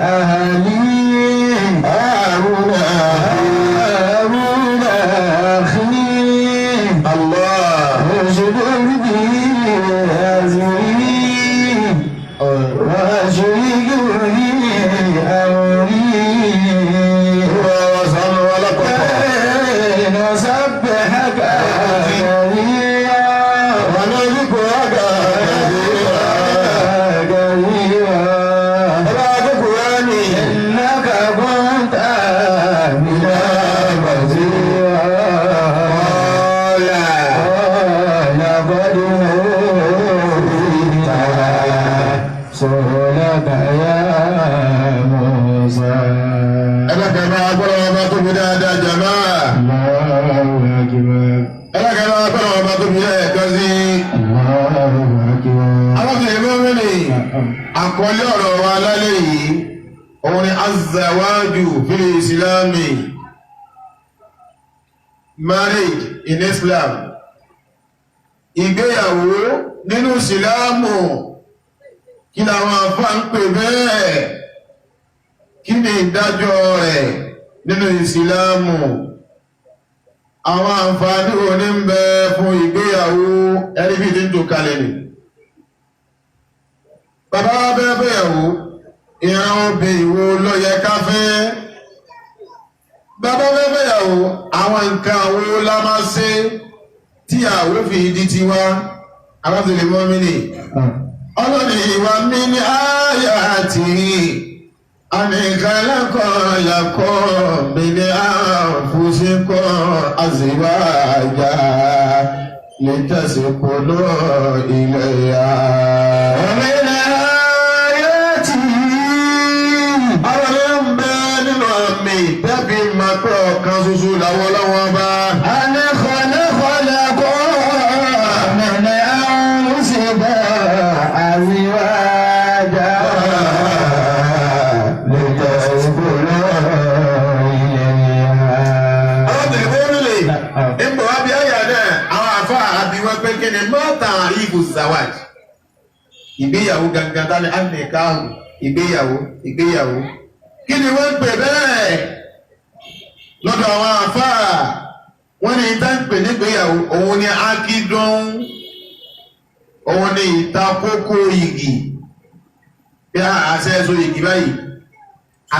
أهلي هارون هارون أخي الله اشدد به أزري وأشركه في أمري Olúwa wa ṣàánú wa lápapọ̀. كي نسبحك كثيرا ونذكرك كثيرا. كثيرا Ọba akókòránì. إنك كنت بنا بصيرا. Ọ̀la. قال قد أوتيت سؤلك يا موسى. Ẹlẹ́kẹ̀ẹ́ agbọ́dọ̀ ọba tóbi dáadáa jàmá. الله أكبر. Ẹlẹ́kẹ̀ẹ́ agbọ́dọ̀ ọba tóbi lẹ́ẹ̀kan sí. الله أكبر. Alábìnrin mọ́mìnì, àkọlé ọ̀rọ̀ wa lálẹ́ yìí, òun ni azawaju fil islami. Marriage in Islam. Ìgbéyàwó nínú Ìsìlámù, kí làwọn àfáà ń pè bẹ́ẹ̀? Kí ni ìdájọ́ rẹ̀ nínú Ìsìlámù? Àwọn àǹfààní wo ní ń bẹ fún ìgbéyàwó ẹni bí ti ń tò kalẹ̀ nì? Bàbá wa fẹ́ fẹ́yàwó, ìran obìnrin wo ló yẹ ká fẹ́? Bàbá fẹ́ fẹ́yàwó, àwọn nǹkan wo la máa ṣe tí àwọ̀ fi di tiwa? Alábìnrin mọ́mìnì. Ọlọ́ni ìwà mi ní àyà àti àmì kàlákọ̀ọ́lákọ̀ mi ní àfúnṣekọ̀ àzíwájà lè tẹ̀síkò lọ ilẹ̀ yá. ومن آياته Ọlọ́ni ń bẹ nínú àmì tẹ́bí máa pẹ́ ọ̀kan ṣoṣo làwọn ọlọ́wọ́n bá. أن خلق لكم من أنفسكم أزواجا لتسكنوا إليها. Ọlọ́ni mọ́mìnì ń bọ̀ wá bí àyà náà, àwọn àfa àbí wọn pé kí ni mọ́tà ìbò zawaj. Ìgbéyàwó gangan tani anìkáhù ìgbéyàwó ìgbéyàwó. Kí ni wọ́n ń pè bẹ́ẹ̀? Lọ́dọ̀ àwọn àfa wọ́n ní ìta ń pè nígbéyàwó òun ni akídùn, òun ni ìtakókó igi. Bí a àṣẹ ẹ̀sọ́ igi báyìí,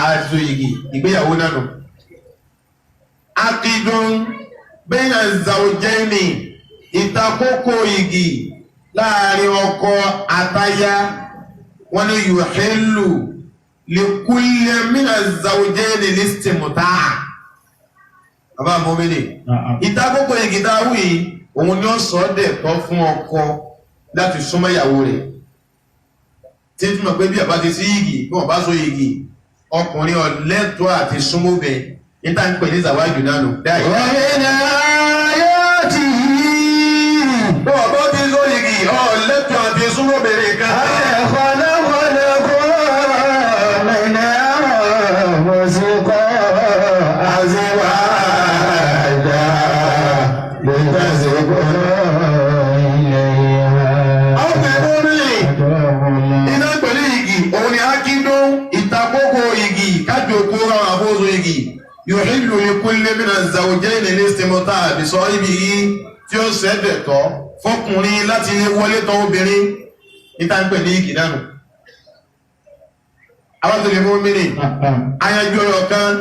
àṣọ igi ìgbéyàwó náà nù. Akídùn bẹ́yìn àzàwọ̀jẹ́ni ìtakókó igi láàrin ọkọ àtaya wọ́n ní yòhélù lèkúlẹ̀ mìíràn àzàwọ̀jẹ́ni lísìtìmùtà. Bàbá mọ́mílì, ìtakókó igi dáwù yìí òun ni ó sọ ọ́ dẹ̀ tọ́ fún ọkọ láti súnmọ́ ìyàwó rẹ̀. Tí túmọ̀ pé bí àbá ti sí igi bí wọ́n bá so igi ọkùnrin ọ̀lẹ́tọ̀ọ́ àti súnmọ́ obìnrin níta ń pè ní zàwájú náà nù. Dáì. ومن آياته Bọ́ọ̀ bá ti sọ igi ọ̀lẹ́tọ̀ọ́ àti súnmọ́ obìnrin kan. أن خلق لكم من أنفسكم أزواجا لتسكنوا إليها. Ọkùnrin mọ́mílì iná pẹ̀lú igi òun ni akíndún ìtakókò igi kájò kó ráwọn àfóso igi yòhílù ikú lébìnà zàwùjẹ́ ìnílé sèmọ́tà àbísọ́ ibi yìí tí ó sẹ́dẹ̀ tọ́ fọkùnrin láti lè wọlé tọ́ obìnrin níta ń pè ní igi náà nù. Àwọn tó lè mú mi nì ayanjú ọ̀rọ̀ kan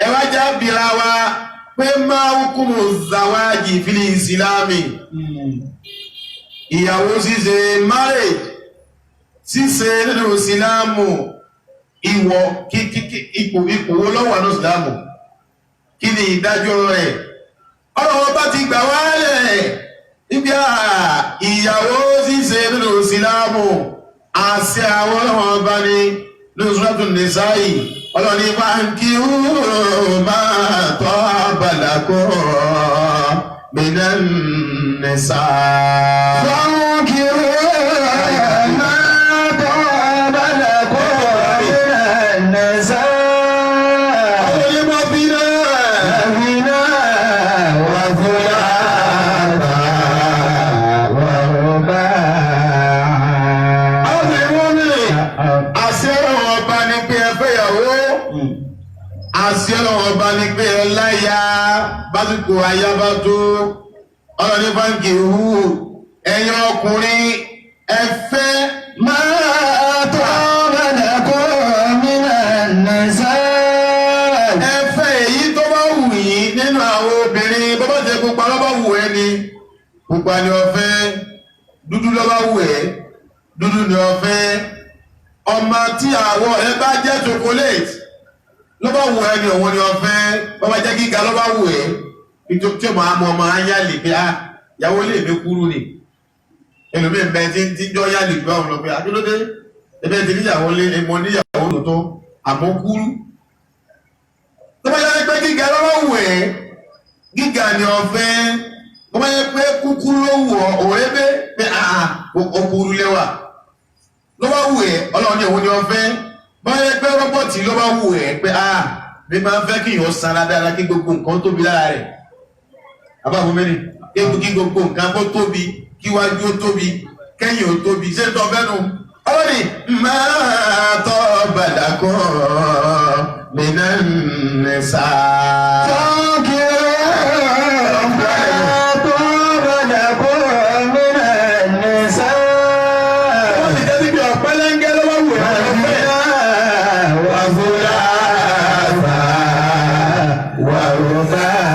ẹ wá já bira wa pé máa ń kúmù zawaji fili ìsìlámì ìyàwó ṣíṣe marriage ṣíṣe nínú ìsìlámù ìwọ kíkí ipò ipò wo ló wà ní ìsìlámù kí ni ìdájọ́ rẹ̀ ọlọ́wọ́ bá ti gbà wálẹ̀ níbi ìyàwó ṣíṣe nínú ìsìlámù àṣẹ àwọn ọlọ́wọ́ bá ní nínú Suratu Nisa'i ọlọ́ni bá ń kí máa tọ́ àbàlàkọ́ minan nisa. فانكحوا ما طاب لكم من النساء Ọlọ́ni bá bí náà. مثنى وثلاث ورباع. Àwọn ìwọ́n ní àṣẹ ọlọ́wọ́ bá fẹ́yàwó. Àṣẹ Ọlọ́run ọba ni pé ẹ láya básìkò aya bá tó. Ọlọ́ni báńkì hù ẹ̀yin ọkùnrin ẹ fẹ́. ما طاب لكم من النساء. Ẹ fẹ́ èyí tó bá wù yín nínú àwọn obìnrin. Bọ́bá ṣe pupa ló bá wù ẹ́ ni pupa ni ó fẹ́, dúdú ló bá wù ẹ́ dúdú ni ó fẹ́, ọmọ tí àwọ̀ rẹ̀ bá jẹ́ chocolate ló bá wù ẹ́ ni òun ni ó fẹ́, bọ́bá jẹ́ gíga ló bá wù ẹ́, nítorí tí ó máa mú ọmọ ayálè pé ah ìyàwó lè mi kúrú ni. Ẹlòmíì ń bẹ tí ń jọ yálè gbé àwọn lọ pé akílódé ẹbẹ ti níyàwó lé ẹmọ níyàwó tòótọ́ àmọ́ kúrú. Tó bá yẹ pé gíga ló bá wù ẹ́ gíga ni ọ̀fẹ́, tó bá yẹ pé kúkúrú ló wù ọ́ òrébé pé àà okúrú lẹ́wà ló bá wù ẹ́, ọlọ́run ní òun ni ọ̀fẹ́. Bá yẹ pé rọ́bọ̀tì ló bá wù ẹ́ pé àà mi máa ń fẹ́ kí ìyàn sanra dára kí gbogbo nǹkan tóbi lára rẹ̀, àbáfọ́ mẹ́rin kí gbogbo nǹkan kó tóbi, kí wájú ó tóbi, kẹ́yìn ó tóbi, ṣé tó fẹ́ nu. Ọlọ́ni máa tọ́ bàdàkọ́ minan nisa. فانكحوا ما طاب لكم من النساء. Wọ́n sì jẹ́ síbi ọ̀pẹ́lẹ́ngẹ́ lọ́wọ́ wù ẹ́ ọ̀fẹ́. وثلاث ورباع.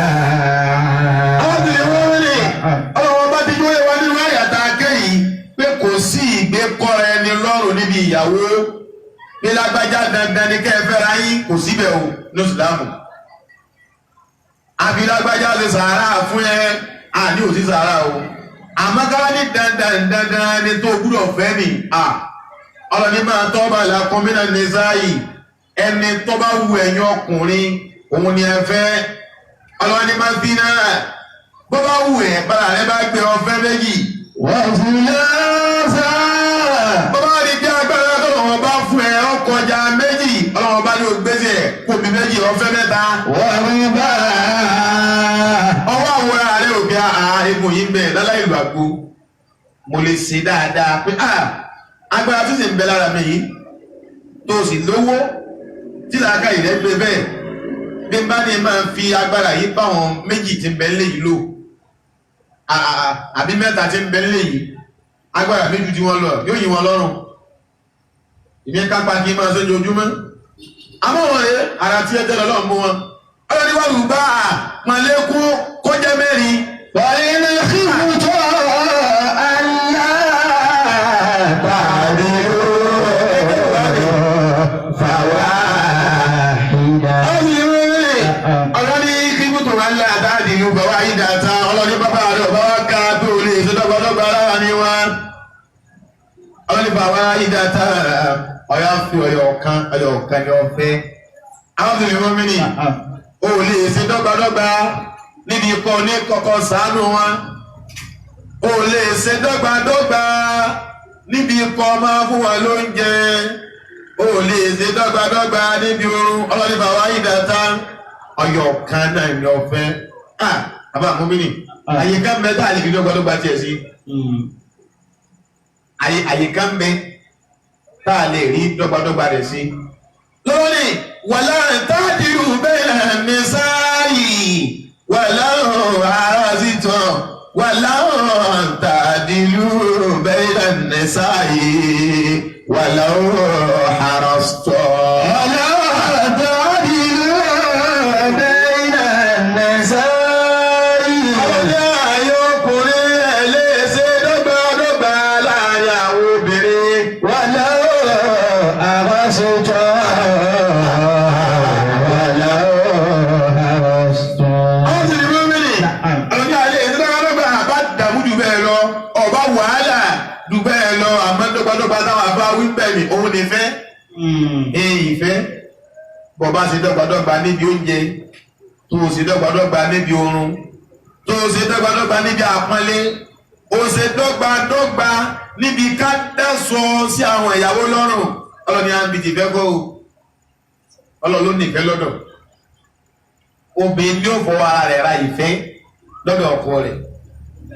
Àwọn sì lè wọ́n ní ọlọ́wọ́ bá ti dúró wa nínú àyàtà akẹ́yìn pé kò sí ìgbékọ́ra ẹni lọ́rùn níbi ìyàwó. Bí lágbájá dandan ni kẹ́ ẹ fẹ́ra yín, kò síbẹ̀ o ní Ìsìlámù. Àbí lágbájá ṣe sàárà fún ẹ, àní ò sí sàárà o. Àmọ́ ká ní dandan dandan ni tó gbúdọ̀ fẹ́ ni à. Ọlọ́ni máa tọ́ bá la kọ́mínà ní sáyì. Ẹni tó bá wù ẹ̀yin ọkùnrin òun ni ẹ fẹ́. Ọlọ́ni máa fi náà. Bó bá wù ẹ́, bára rẹ bá gbé ọfẹ́ méjì. وثلاث. Bó bá rí bí agbára tọ́lọ́wọ́n bá fún ẹ ọkọjà méjì, ọlọ́wọ́n bá ní o gbèsè kò bí méjì ọfẹ́ mẹ́ta. ورباع. Ọwọ́ àwọn ará rẹ ò bí a egun yìí ń bẹ láláì ìlú àgbo. Mo lè ṣe dáadáa pé a agbára tó sì ń bẹ lára mi yìí tó sì lówó tí làákà yìí rẹ gbé bẹ́ẹ̀ bí n bá ní máa fi agbára yìí bá àwọn méjì tí ń bẹ nílé yìí lò àbí mẹ́ta tí ń bẹ nílé yìí, agbára méjì tí wọ́n lọ yóò yí wọn lọ́rùn. Ìmí kápá kí n máa ṣe ojoojúmọ́. Àmọ́ wọn rèé ara tí ẹ tẹ́lẹ̀ lọ́ọ̀ mú wọn. Ọlọ́ni wà lùbá mọ̀lẹ́kún kọjá mẹ́rin. وإن خفتم ألا تعدلوا فواحدة. Ọlọ́ni kí mọ́tò máa ń lé àdáàdì ìlú bàbá yìí dáta. Ọlọ́ni bàbá rẹ̀ ọba wa ká tó lè ṣe dọ́gbadọ́gba lára ní wa. Ọlọ́ni bàbá yìí dáta ọ̀yà fi ọ̀yọ̀ kan ọ̀yọ̀ kan ní ọ̀fẹ́. Àwọn tó lè mọ́ mí nì. O lè ṣe dọ́gbadọ́gba níbi ikọ̀ ní kọ̀kọ́ ṣàánú wọn. O lè ṣe dọ́gbadọ́gba níbi ikọ̀ máa fún wa lóúnjẹ. O lè ṣe dọ́gbadọ́gba níbi oorun. Ọlọ́ni bàbá yìí dáta ọyọ kan náà ní ọ̀fẹ́. Bàbá àmúmínì àyíká ń bẹ tá a lè fi dọ́gbadọ́gba tiẹ̀ sí. Àyíká ń bẹ tá a lè rí dọ́gbadọ́gba rẹ̀ sí. Lọ́wọ́nì wàlá tádìrú bẹ́ẹ̀ ní sáàyì wàlá àràzìtàn wàlá tádìrú bẹ́ẹ̀ ní sáàyì wàlá àràzìtàn. ولا تعدلوا بين النساء. Ọlọ́dẹ ayé ọkùnrin ẹ̀ lè ṣe dọ́gbadọ́gba láàrin àwọn obìnrin. ولو أرستم ولو أرستم. Àwọn sì ní gómìnì. Ọlọ́dẹ ayé ìdọ́gbadọ́gba bá dààmú jù bẹ́ẹ̀ lọ, ọba wàhálà jù bẹ́ẹ̀ lọ, àmọ́ dọ́gbadọ́gba táwọn àbá wí bẹ́ẹ̀ ni òun ní fẹ́. Ee ìfẹ́, bọ̀bá ṣe dọ́gbadọ́gba níbi oúnjẹ, tó o ṣe dọ́gbadọ́gba níbi oorun, tó o ṣe dọ́gbadọ́gba níbi àpọ́nlé, o ṣe dọ́gbadọ́gba níbi ká dáṣọ sí àwọn ìyàwó lọ́rùn. Ọlọ́ni à ń bi tìfẹ́ kọ́ o, ọlọ́run ló nífẹ̀ẹ́ lọ́dọ̀. Obìnrin ni ó fọwọ́ ara rẹ̀ ra ìfẹ́ lọ́dọ̀ ọkọ rẹ̀.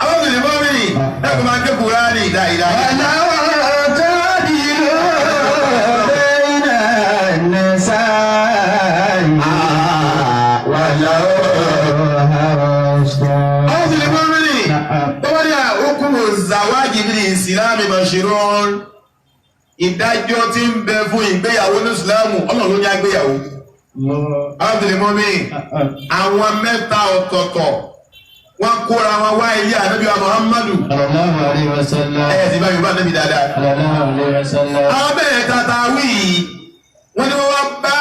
Àwọn obìnrin mọ́ mi nì, dákun máa ń ké Kùránì ìdá ìdá. ولا تعدلوا بين النساء. Islam mashru'un. Ìdájọ́ tí ń bẹ fún ìgbéyàwó ní Ìsìlámù, Ọlọ́run ló ní àgbéyàwó. Abdulmumin, àwọn mẹ́ta ọ̀tọ̀ọ̀tọ̀ wọ́n kóra wọn wá ilé ànábì wa Muhammadu. Sallallahu alayhi wa sallam. Ẹ̀ ti bá Yorùbá ànábì dáadáa. Sallallahu alayhi wa sallam. Àwọn bẹ́ẹ̀ tata wí yìí, wọ́n ní wọ́n wá bá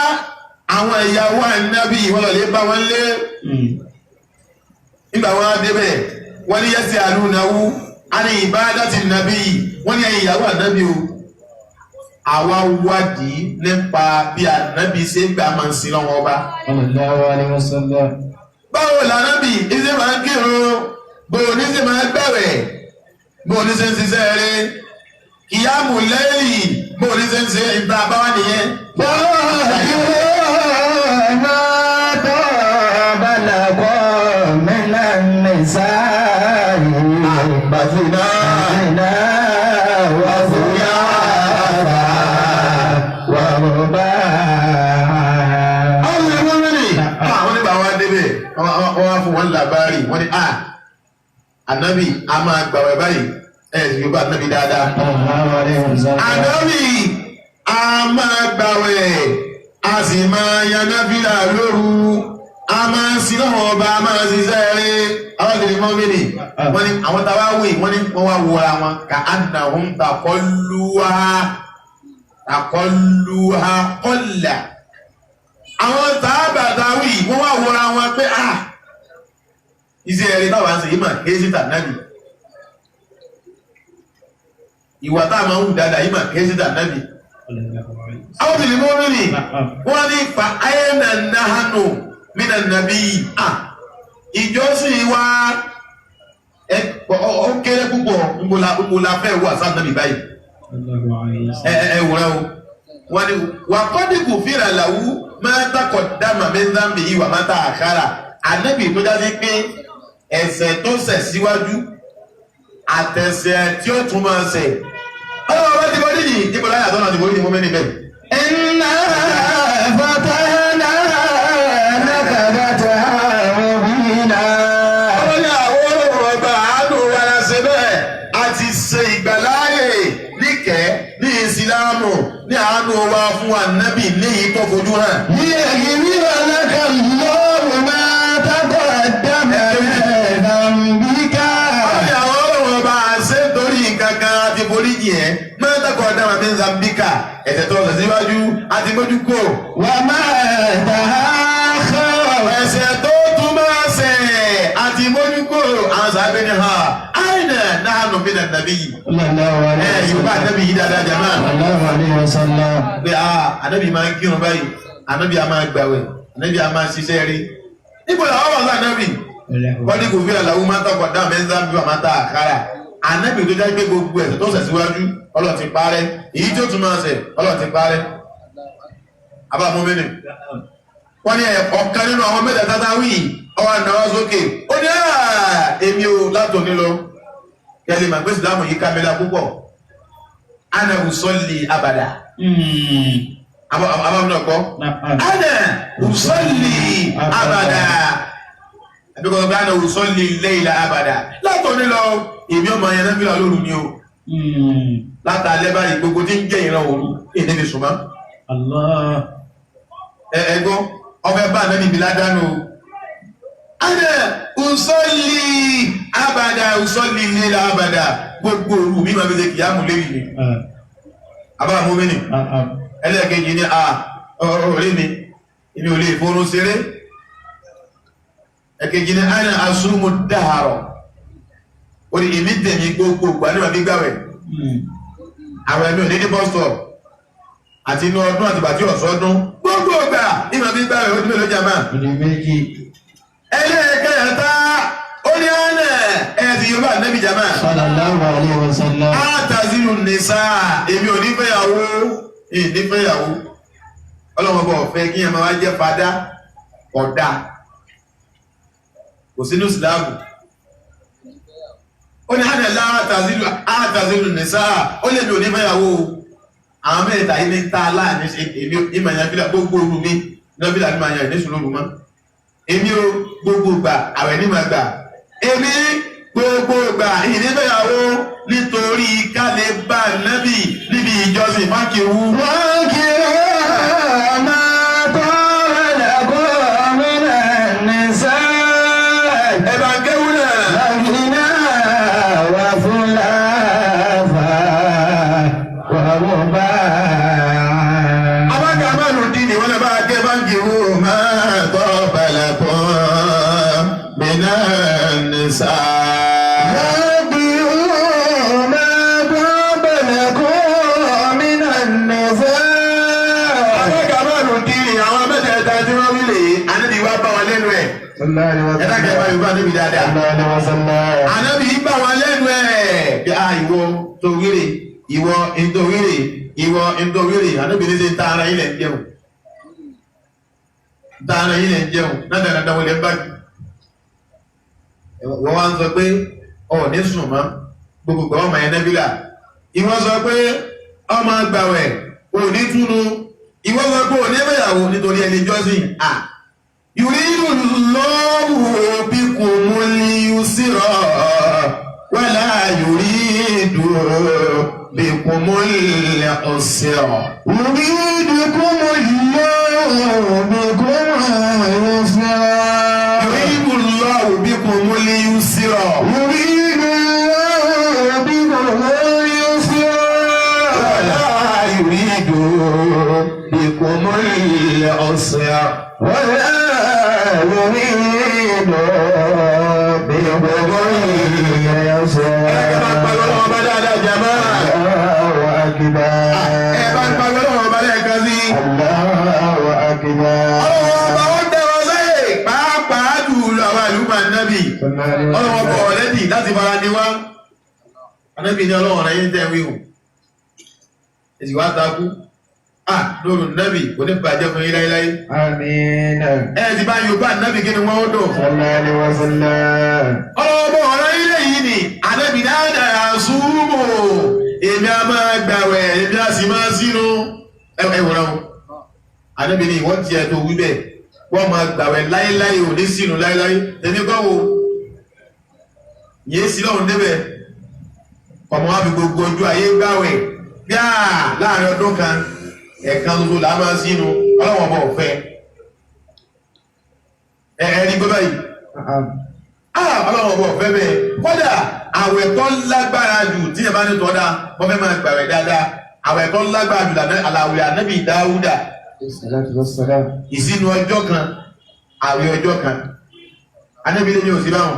àwọn ìyàwó ànábì, wọ́n lọ lè bá wọn lé. Nígbà wọn á débẹ̀, wọ́n ní yẹ́sì àlùnáwó á ní ìbádàtì nàbí, wọ́n ní ẹ̀yìn ìyàwó ànábì o. Àwa wádìí nípa bí ànábì ṣe ń gbà máa ń sin lọ́wọ́ ọba. Sallallahu alayhi wa sallam. Báwo lànábì ìṣe máa ń kírun, bóò ní ṣe máa ń gbàwẹ̀, bóò ní ṣe ń ṣiṣẹ́ rẹ̀, kìyàmù lẹ́yìn, bóò ní ṣe ń ṣe ìta àbáwá nìyẹn. ما طاب لكم من النساء مثنى مثنى وثلاث ورباع. Àwọn ìlú mẹ́rin àwọn nígbà wọn débẹ̀, wọ́n wá fún wọn làbárì, wọ́n ní a ànábì a máa gbàwẹ̀ báyìí, ẹ̀ sì yóò bá ànábì dáadáa. Sallallahu alayhi wa sallam. Ànábì a máa gbàwẹ̀, a sì máa yan náfìlà lóru, a máa ń sin lọ́wọ́ ọba, a máa ń ṣiṣẹ́ rẹ̀. Àwọn ìlú mọ́mìnì wọ́n ní àwọn tá a wá wí, wọ́n ní wọ́n wá wọra wọn ka annahum taqalluha taqalluha qalla. Àwọn tààbà tá a wí, wọ́n wá wọra wọn pé a iṣẹ́ rẹ̀ táwa ń ṣe yìí mà kéésì tà nábì, ìwà tá a máa ń wù dáadáa yìí mà kéésì tà nábì. Àwọn ìlú mọ́mìnì wọ́n ní fa ayna nahanu minan nabi, à ìjọsìn wa ó kéré púpọ̀, ńbọ̀lá fẹ́ wà sáà nàbì báyìí. Ẹ ẹ ẹ wúrẹ́ o, wọ́n ní wà kọ́díkù fìrà làwù máa takọ̀ dáàmà mẹ́ńdàmì yìí wà máa ta àkàrà. Ànábì tó jáde pé ẹ̀ṣẹ̀ tó ṣẹ̀ síwájú àtẹ̀ṣẹ̀ tí ó tún máa ṣẹ̀, ọlọ́wọ́ bá ti bọ́ níyì níbo láyà tó náà ti bọ́ níyì mú mẹ́rin bẹ́ẹ̀. إنا فتحنا لك فتحا مبينا. Ọlọ́ni àwọn ọ̀rọ̀ ọba àánú wa la ṣe bẹ́ẹ̀, a ti ṣe ìgbàláyè níkẹ́ ní ìsìlámù ní àánú wa fún wa nábì ní èyí tó fojú hàn. ليغفر لك الله ما تقدم من ذنبك. Ọlọ́ni àwọn ọ̀rọ̀ ọba ṣe ń torí nǹkan kan àti foríjì ẹ̀ mẹ́tàkọ̀ dáhùn àti Zambika, ẹ̀ṣẹ̀ tó ṣẹ̀ síwájú àti mójú kò. وما تأخر. Ẹ̀ṣẹ̀ tó tún máa ṣẹ̀ àti mójú kò. Àwọn sàbẹ̀ ni ha àìnà náà nù mí nà nàbí yìí. Sallallahu Ẹ alayhi Yorùbá wa sallam. ànábì yìí dáadáa jàmáà. Sallallahu alayhi wa sallam. Pé a ànábì máa ń kírun báyìí, ànábì a máa gbàwẹ̀, ànábì a máa ṣiṣẹ́ rí. Níbo làwọn wà sí ànábì? Wọ́n ní kò fi àlàó máa ń tọkọ̀ dá mẹ́ńsà bí wàá máa ta àkàrà. Ànábì tó já pé gbogbo ẹ̀ṣẹ̀ tó ṣẹ̀ síwájú Ọlọ́run ti parẹ́, èyí tó tún máa ṣẹ̀ Ọlọ́run ti parẹ́. Abá mú mẹ́rin. Wọ́n ní ọ̀kan nínú àwọn mẹ́ta tata wí ọwọ́ ànáwó sókè. Ó ní èmi ò látòní lọ. Kẹ́lẹ́ màgbé Ìsìlámù yìí ká mi lá púpọ̀. Ana usolli abada. Abá mi náà kọ́. Ana usolli abada. Àbí kọ́ bá ana usolli layla abada. Látòní lọ, èmi ọmọ yẹn náà fi là lóru ni o. Látàlẹ́ báyìí gbogbo tí ń jẹ́ ìran òru, èdè mi sùn mọ́. Allah. Ẹ ẹgbọ́n, ọbẹ̀ bá ànábì mi ládánù o. Ana usolli abada, usolli layla abada. Gbogbo òru mi máa fi ṣe kìyàmù léyìí ni. Àbá mú mi nì. Ẹlẹ́ẹ̀kejì ni a ọ̀rẹ́ mi, èmi ò lè forún ṣeré. Ẹ̀kejì ni ana asumu daharo. Ó ní èmi tẹ̀mí gbogbo ìgbà ní màá gbàwẹ̀. Àwọn ẹ̀mí ò ní ní bus stop. Àti inú ọdún àti bàtí ọ̀sọ́dún. Gbogbo ìgbà ní màá gbàwẹ̀, ó ti mélòó jàmá. Òdì méjì. Ẹlẹ́ẹ̀kẹta, ó ní àná ẹ̀ ti Yorùbá nẹ́bí jàmá. Sallallahu alayhi wa sallam. Àtàzínú nìsá, èmi ò ní fẹ́yàwó, ní fẹ́yàwó. Ọlọ́run ọba ọ̀fẹ́ kí ẹ máa wá jẹ́ fadá ọ̀dà. Kò sínú ìsìláàmù. Ó ní àná àtàzínú nìsá, ó lè mi ò ní fẹ́yàwó. Àwọn mẹ́ta yìí ní ta aláàní ṣe èmi ìmọ̀ ìyàn fílà gbogbo òru mi, nọ́bílà ní máa yàn ní sùúrù mọ́. Èmi ò gbogbo gbà, àwẹ̀ ní máa gbà. Èmi gbogbo gbà, ìní fẹ́yàwó. Nítorí ká lè bá nábì níbi ìjọsìn fákìwú. وانكحوا ما طاب لكم من النساء Ẹ bá ń kéwú náà. مثنى وثلاث ورباع. Abáka mánu dín ní wọ́n lè bá ké fákìwú máa tọ́ balẹ̀ kọ́ mìíràn nìsa. وانكحوا ما طاب لكم من النساء. Abáka mánu dín ní àwọn mẹ́tẹ̀ẹ̀ta tí wọ́n wí lè ànábì wá bá wọn lẹ́nu ẹ̀. صلى الله عليه Ẹ dákẹ́ bá وسلم. Yorùbá níbi dáadáa. صلى الله عليه وسلم. Ànábì bá wọn lẹ́nu ẹ̀. Bí a ìwọ tó wíre, ìwọ ìtò wíre, ìwọ ìtò wíre, ànábì ní ṣe ń ta ara ilẹ̀ ń jẹun. Ta ara ilẹ̀ ń jẹun, náà wọlé ń bá jù. Wọ́n wá ń sọ pé ọ̀ ní sùn mọ́, gbogbo ọmọ yẹn nẹ́bílà. Ìwọ sọ pé ọmọ gbàwẹ̀, ò ní túnu. Ìwọ sọ pé ò ní fẹ́yàwó nítorí ẹni jọ́sìn. À yuridu Allahu bikumul yusra wala yuridu bikumul usra. يريدكم الله بكم اليسرى. Yuridu Allahu bikumul yusra يريد الله بكم اليسرى wala yuridu bikumul usra. ولا يريد بكم اليسرى. Ẹ bá ń pariwo Ọlọ́run ọba dáadáa jàmá. الله أكبر. Ẹ bá ń pariwo Ọlọ́run ọba lẹ́ẹ̀kan sí. الله أكبر. Ọlọ́run ọba ó dẹ̀rọ sẹ́yìn pàápàá jùlọ àwọn àlùmọ̀ nábì. Ọlọ́wọ́ bọ̀ ọ̀rẹ́dì láti fara ní wá. Anábì ní ọlọ́wọ́ rẹ̀ yín tẹ́ wíhùn. Èsì wá takú. À lóòrùn nábì kò ní bàjẹ́ fún yín láéláé. آمين. Ẹ ti bá Yorùbá nábì kí ni wọ́n ó dùn. صلى الله عليه وسلم. Ọlọ́wọ́ bọ̀ ọ̀rẹ́ ilé yìí ni anábì dáadáa súnmù. Èmi á máa gbàwẹ̀, èmi á sì máa sínú. Ẹ wòran o. Anábì ní ìwọ́n tiẹ̀ tó wí bẹ́ẹ̀. Wọ́n máa gbàwẹ̀ láéláé ò ní sínú láéláé. Èmi kọ́ wo? Yéé sí lọ́hùn débẹ̀. Ọmọ wa fi gbogbo ojú ayé gbàwẹ̀ bíà láàrin ọdún kan ẹ̀ẹ̀kan ṣoṣo là á máa sínú ọlọ́wọ́n bọ̀ fẹ́. Ẹ ẹ rí gbọ́ báyìí. Ọlọ́wọ́n bọ̀ fẹ́ bẹ́ẹ̀. Kódà àwẹ̀ tó lágbára jù tí ẹ bá ní tọ́ da wọ́n fẹ́ máa gbàwẹ̀ dáadáa. Àwẹ̀ tó lágbára jù lànà àlàwẹ̀ ànábì Dáúdà. الصلاة والسلام. Ìsínú ọjọ́ kan àwẹ̀ ọjọ́ kan. Ànábì lè ní òsì báwọn.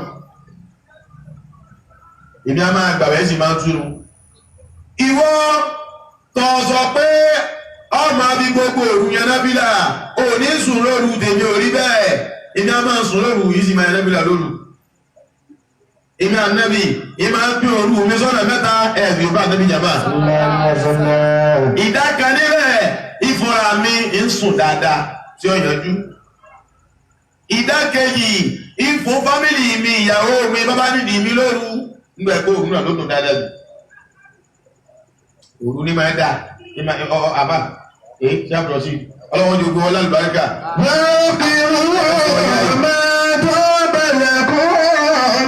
Èmi á máa gbàwẹ̀ sì máa túnu. Ìwọ tó sọ pé ọmọ bí gbogbo òru yan nábìlà ò ní sùn lóru tèmi ò rí bẹ́ẹ̀. Èmi á máa sùn lóru yìí sì máa yan nábìlà lóru. Èmi ànábì èmi máa ń pín òru mi sọ́nà mẹ́ta ẹ̀sìn Yorùbá ànábì jàmbá. صلى الله عليه وسلم. Ìdá kan níbẹ̀ ìfúnra mi ń sùn dáadáa tí ó yanjú. Ìdá kejì ìfún fámìlì mi ìyàwó mi bàbá nídìí mi lóru nígbà pé òru náà ló dùn dáadáa jù. Òru ní máa dà ní máa ọ ọ àbá èyí tí a bọ̀ sí ọlọ́wọ́n jogun ọlá àlùbáríkà. وانكحوا ما طاب لكم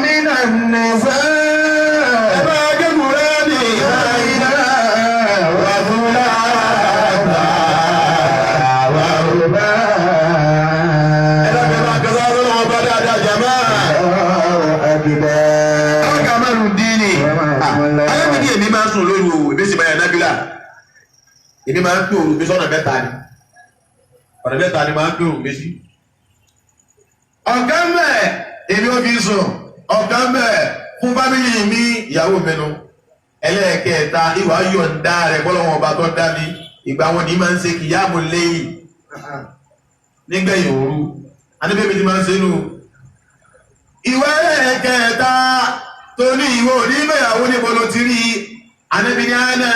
من Ẹ النساء. bá gégùn rẹ́ ní مثنى وثلاث ورباع. Ẹ dákẹ́ bá kẹsàn-án ọlọ́wọ́n bá dáadáa jàmá. الله أكبر. Ọ̀gá márùn-ún dín ní. Alábìdí èmi máa ń sùn lóru o, èmi sì máa yan nábìlà. Èmi máa ń pín òru mi sọ́nà mẹ́ta ni. Ọ̀nà mẹ́ta ni máa ń pín òru mi sí. Ọ̀gá mẹ́ èmi ò fi sùn. Ọ̀gá mẹ́ fún fámìlì mi ìyàwó mi nu. Ẹlẹ́ẹ̀kẹta ìwà yọ̀ǹda rẹ̀ bọ́lọ́wọ́n ọba tó dá mi. Ìgbà wọn ni máa ń ṣe kìyàmù lẹ́yìn nígbẹ̀yìn òru. Aníbẹ̀mí ti máa ń ṣe nù. Ìwà ẹlẹ́ẹ̀kẹta tó ní ìwọ onímọ̀yàwó níbo ló ti rí Ànábì ní àná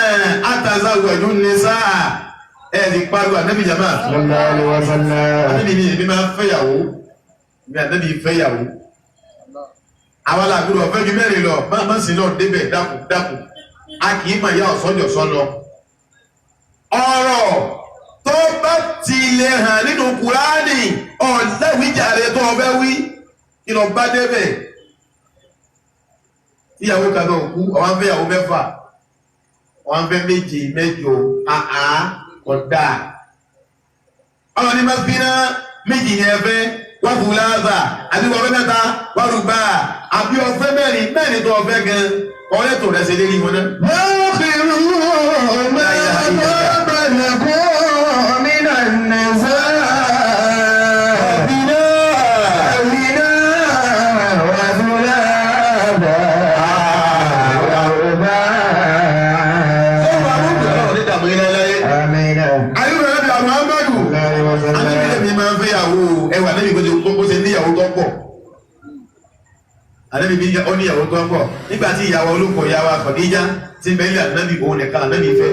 àtàzàwẹ̀dún ní sáà ẹ̀ ti pariwo ànábì jàmá. صلى الله عليه وسلم. Ànábì ní èmi máa ń fẹ́yàwó èmi ànábì fẹ́yàwó. Àwọn làgbọ́dọ̀ ọ̀fẹ́ ju mẹ́rin lọ má má sí náà débẹ̀ dákun dákun a kì í mà yá ọ̀sọ́jọ̀sọ́ lọ. Ọ̀rọ̀ tó bá ti lè hàn nínú Kùránì ọ̀lẹ́wìjàre tó ọbẹ̀ wí kí lọ bá débẹ̀. Tíyàwó kan náà kú, ọ̀wá ń fẹ́ ìyàwó mẹ́fà, ọ̀wá ń fẹ́ méje mẹ́jọ, àá kódà. Ọlọ́ni máa fi ná méjì ní ẹfẹ́, wọ́n fún láàzà, àbí wọ́n fẹ́ mẹ́ta, wọ́n rúgbà, àbí ọfẹ́ mẹ́rin mẹ́rin tó ọfẹ́ gan, ọ̀rẹ́ tó rẹ̀ ṣe lérí wọn náà. وآخر ما طاب لكم من النساء مثنى وثلاث ورباع. آمين. Ànábì máa ń fẹ́yàwó ẹwà níbi kó ṣe níyàwó tó pọ̀. Ànábì bí ó níyàwó tó pọ̀. Nígbà tí ìyàwó olóko ìyàwó Khadija ti ń bẹ́lẹ̀ ànábì òun nìkan ànábì fẹ́.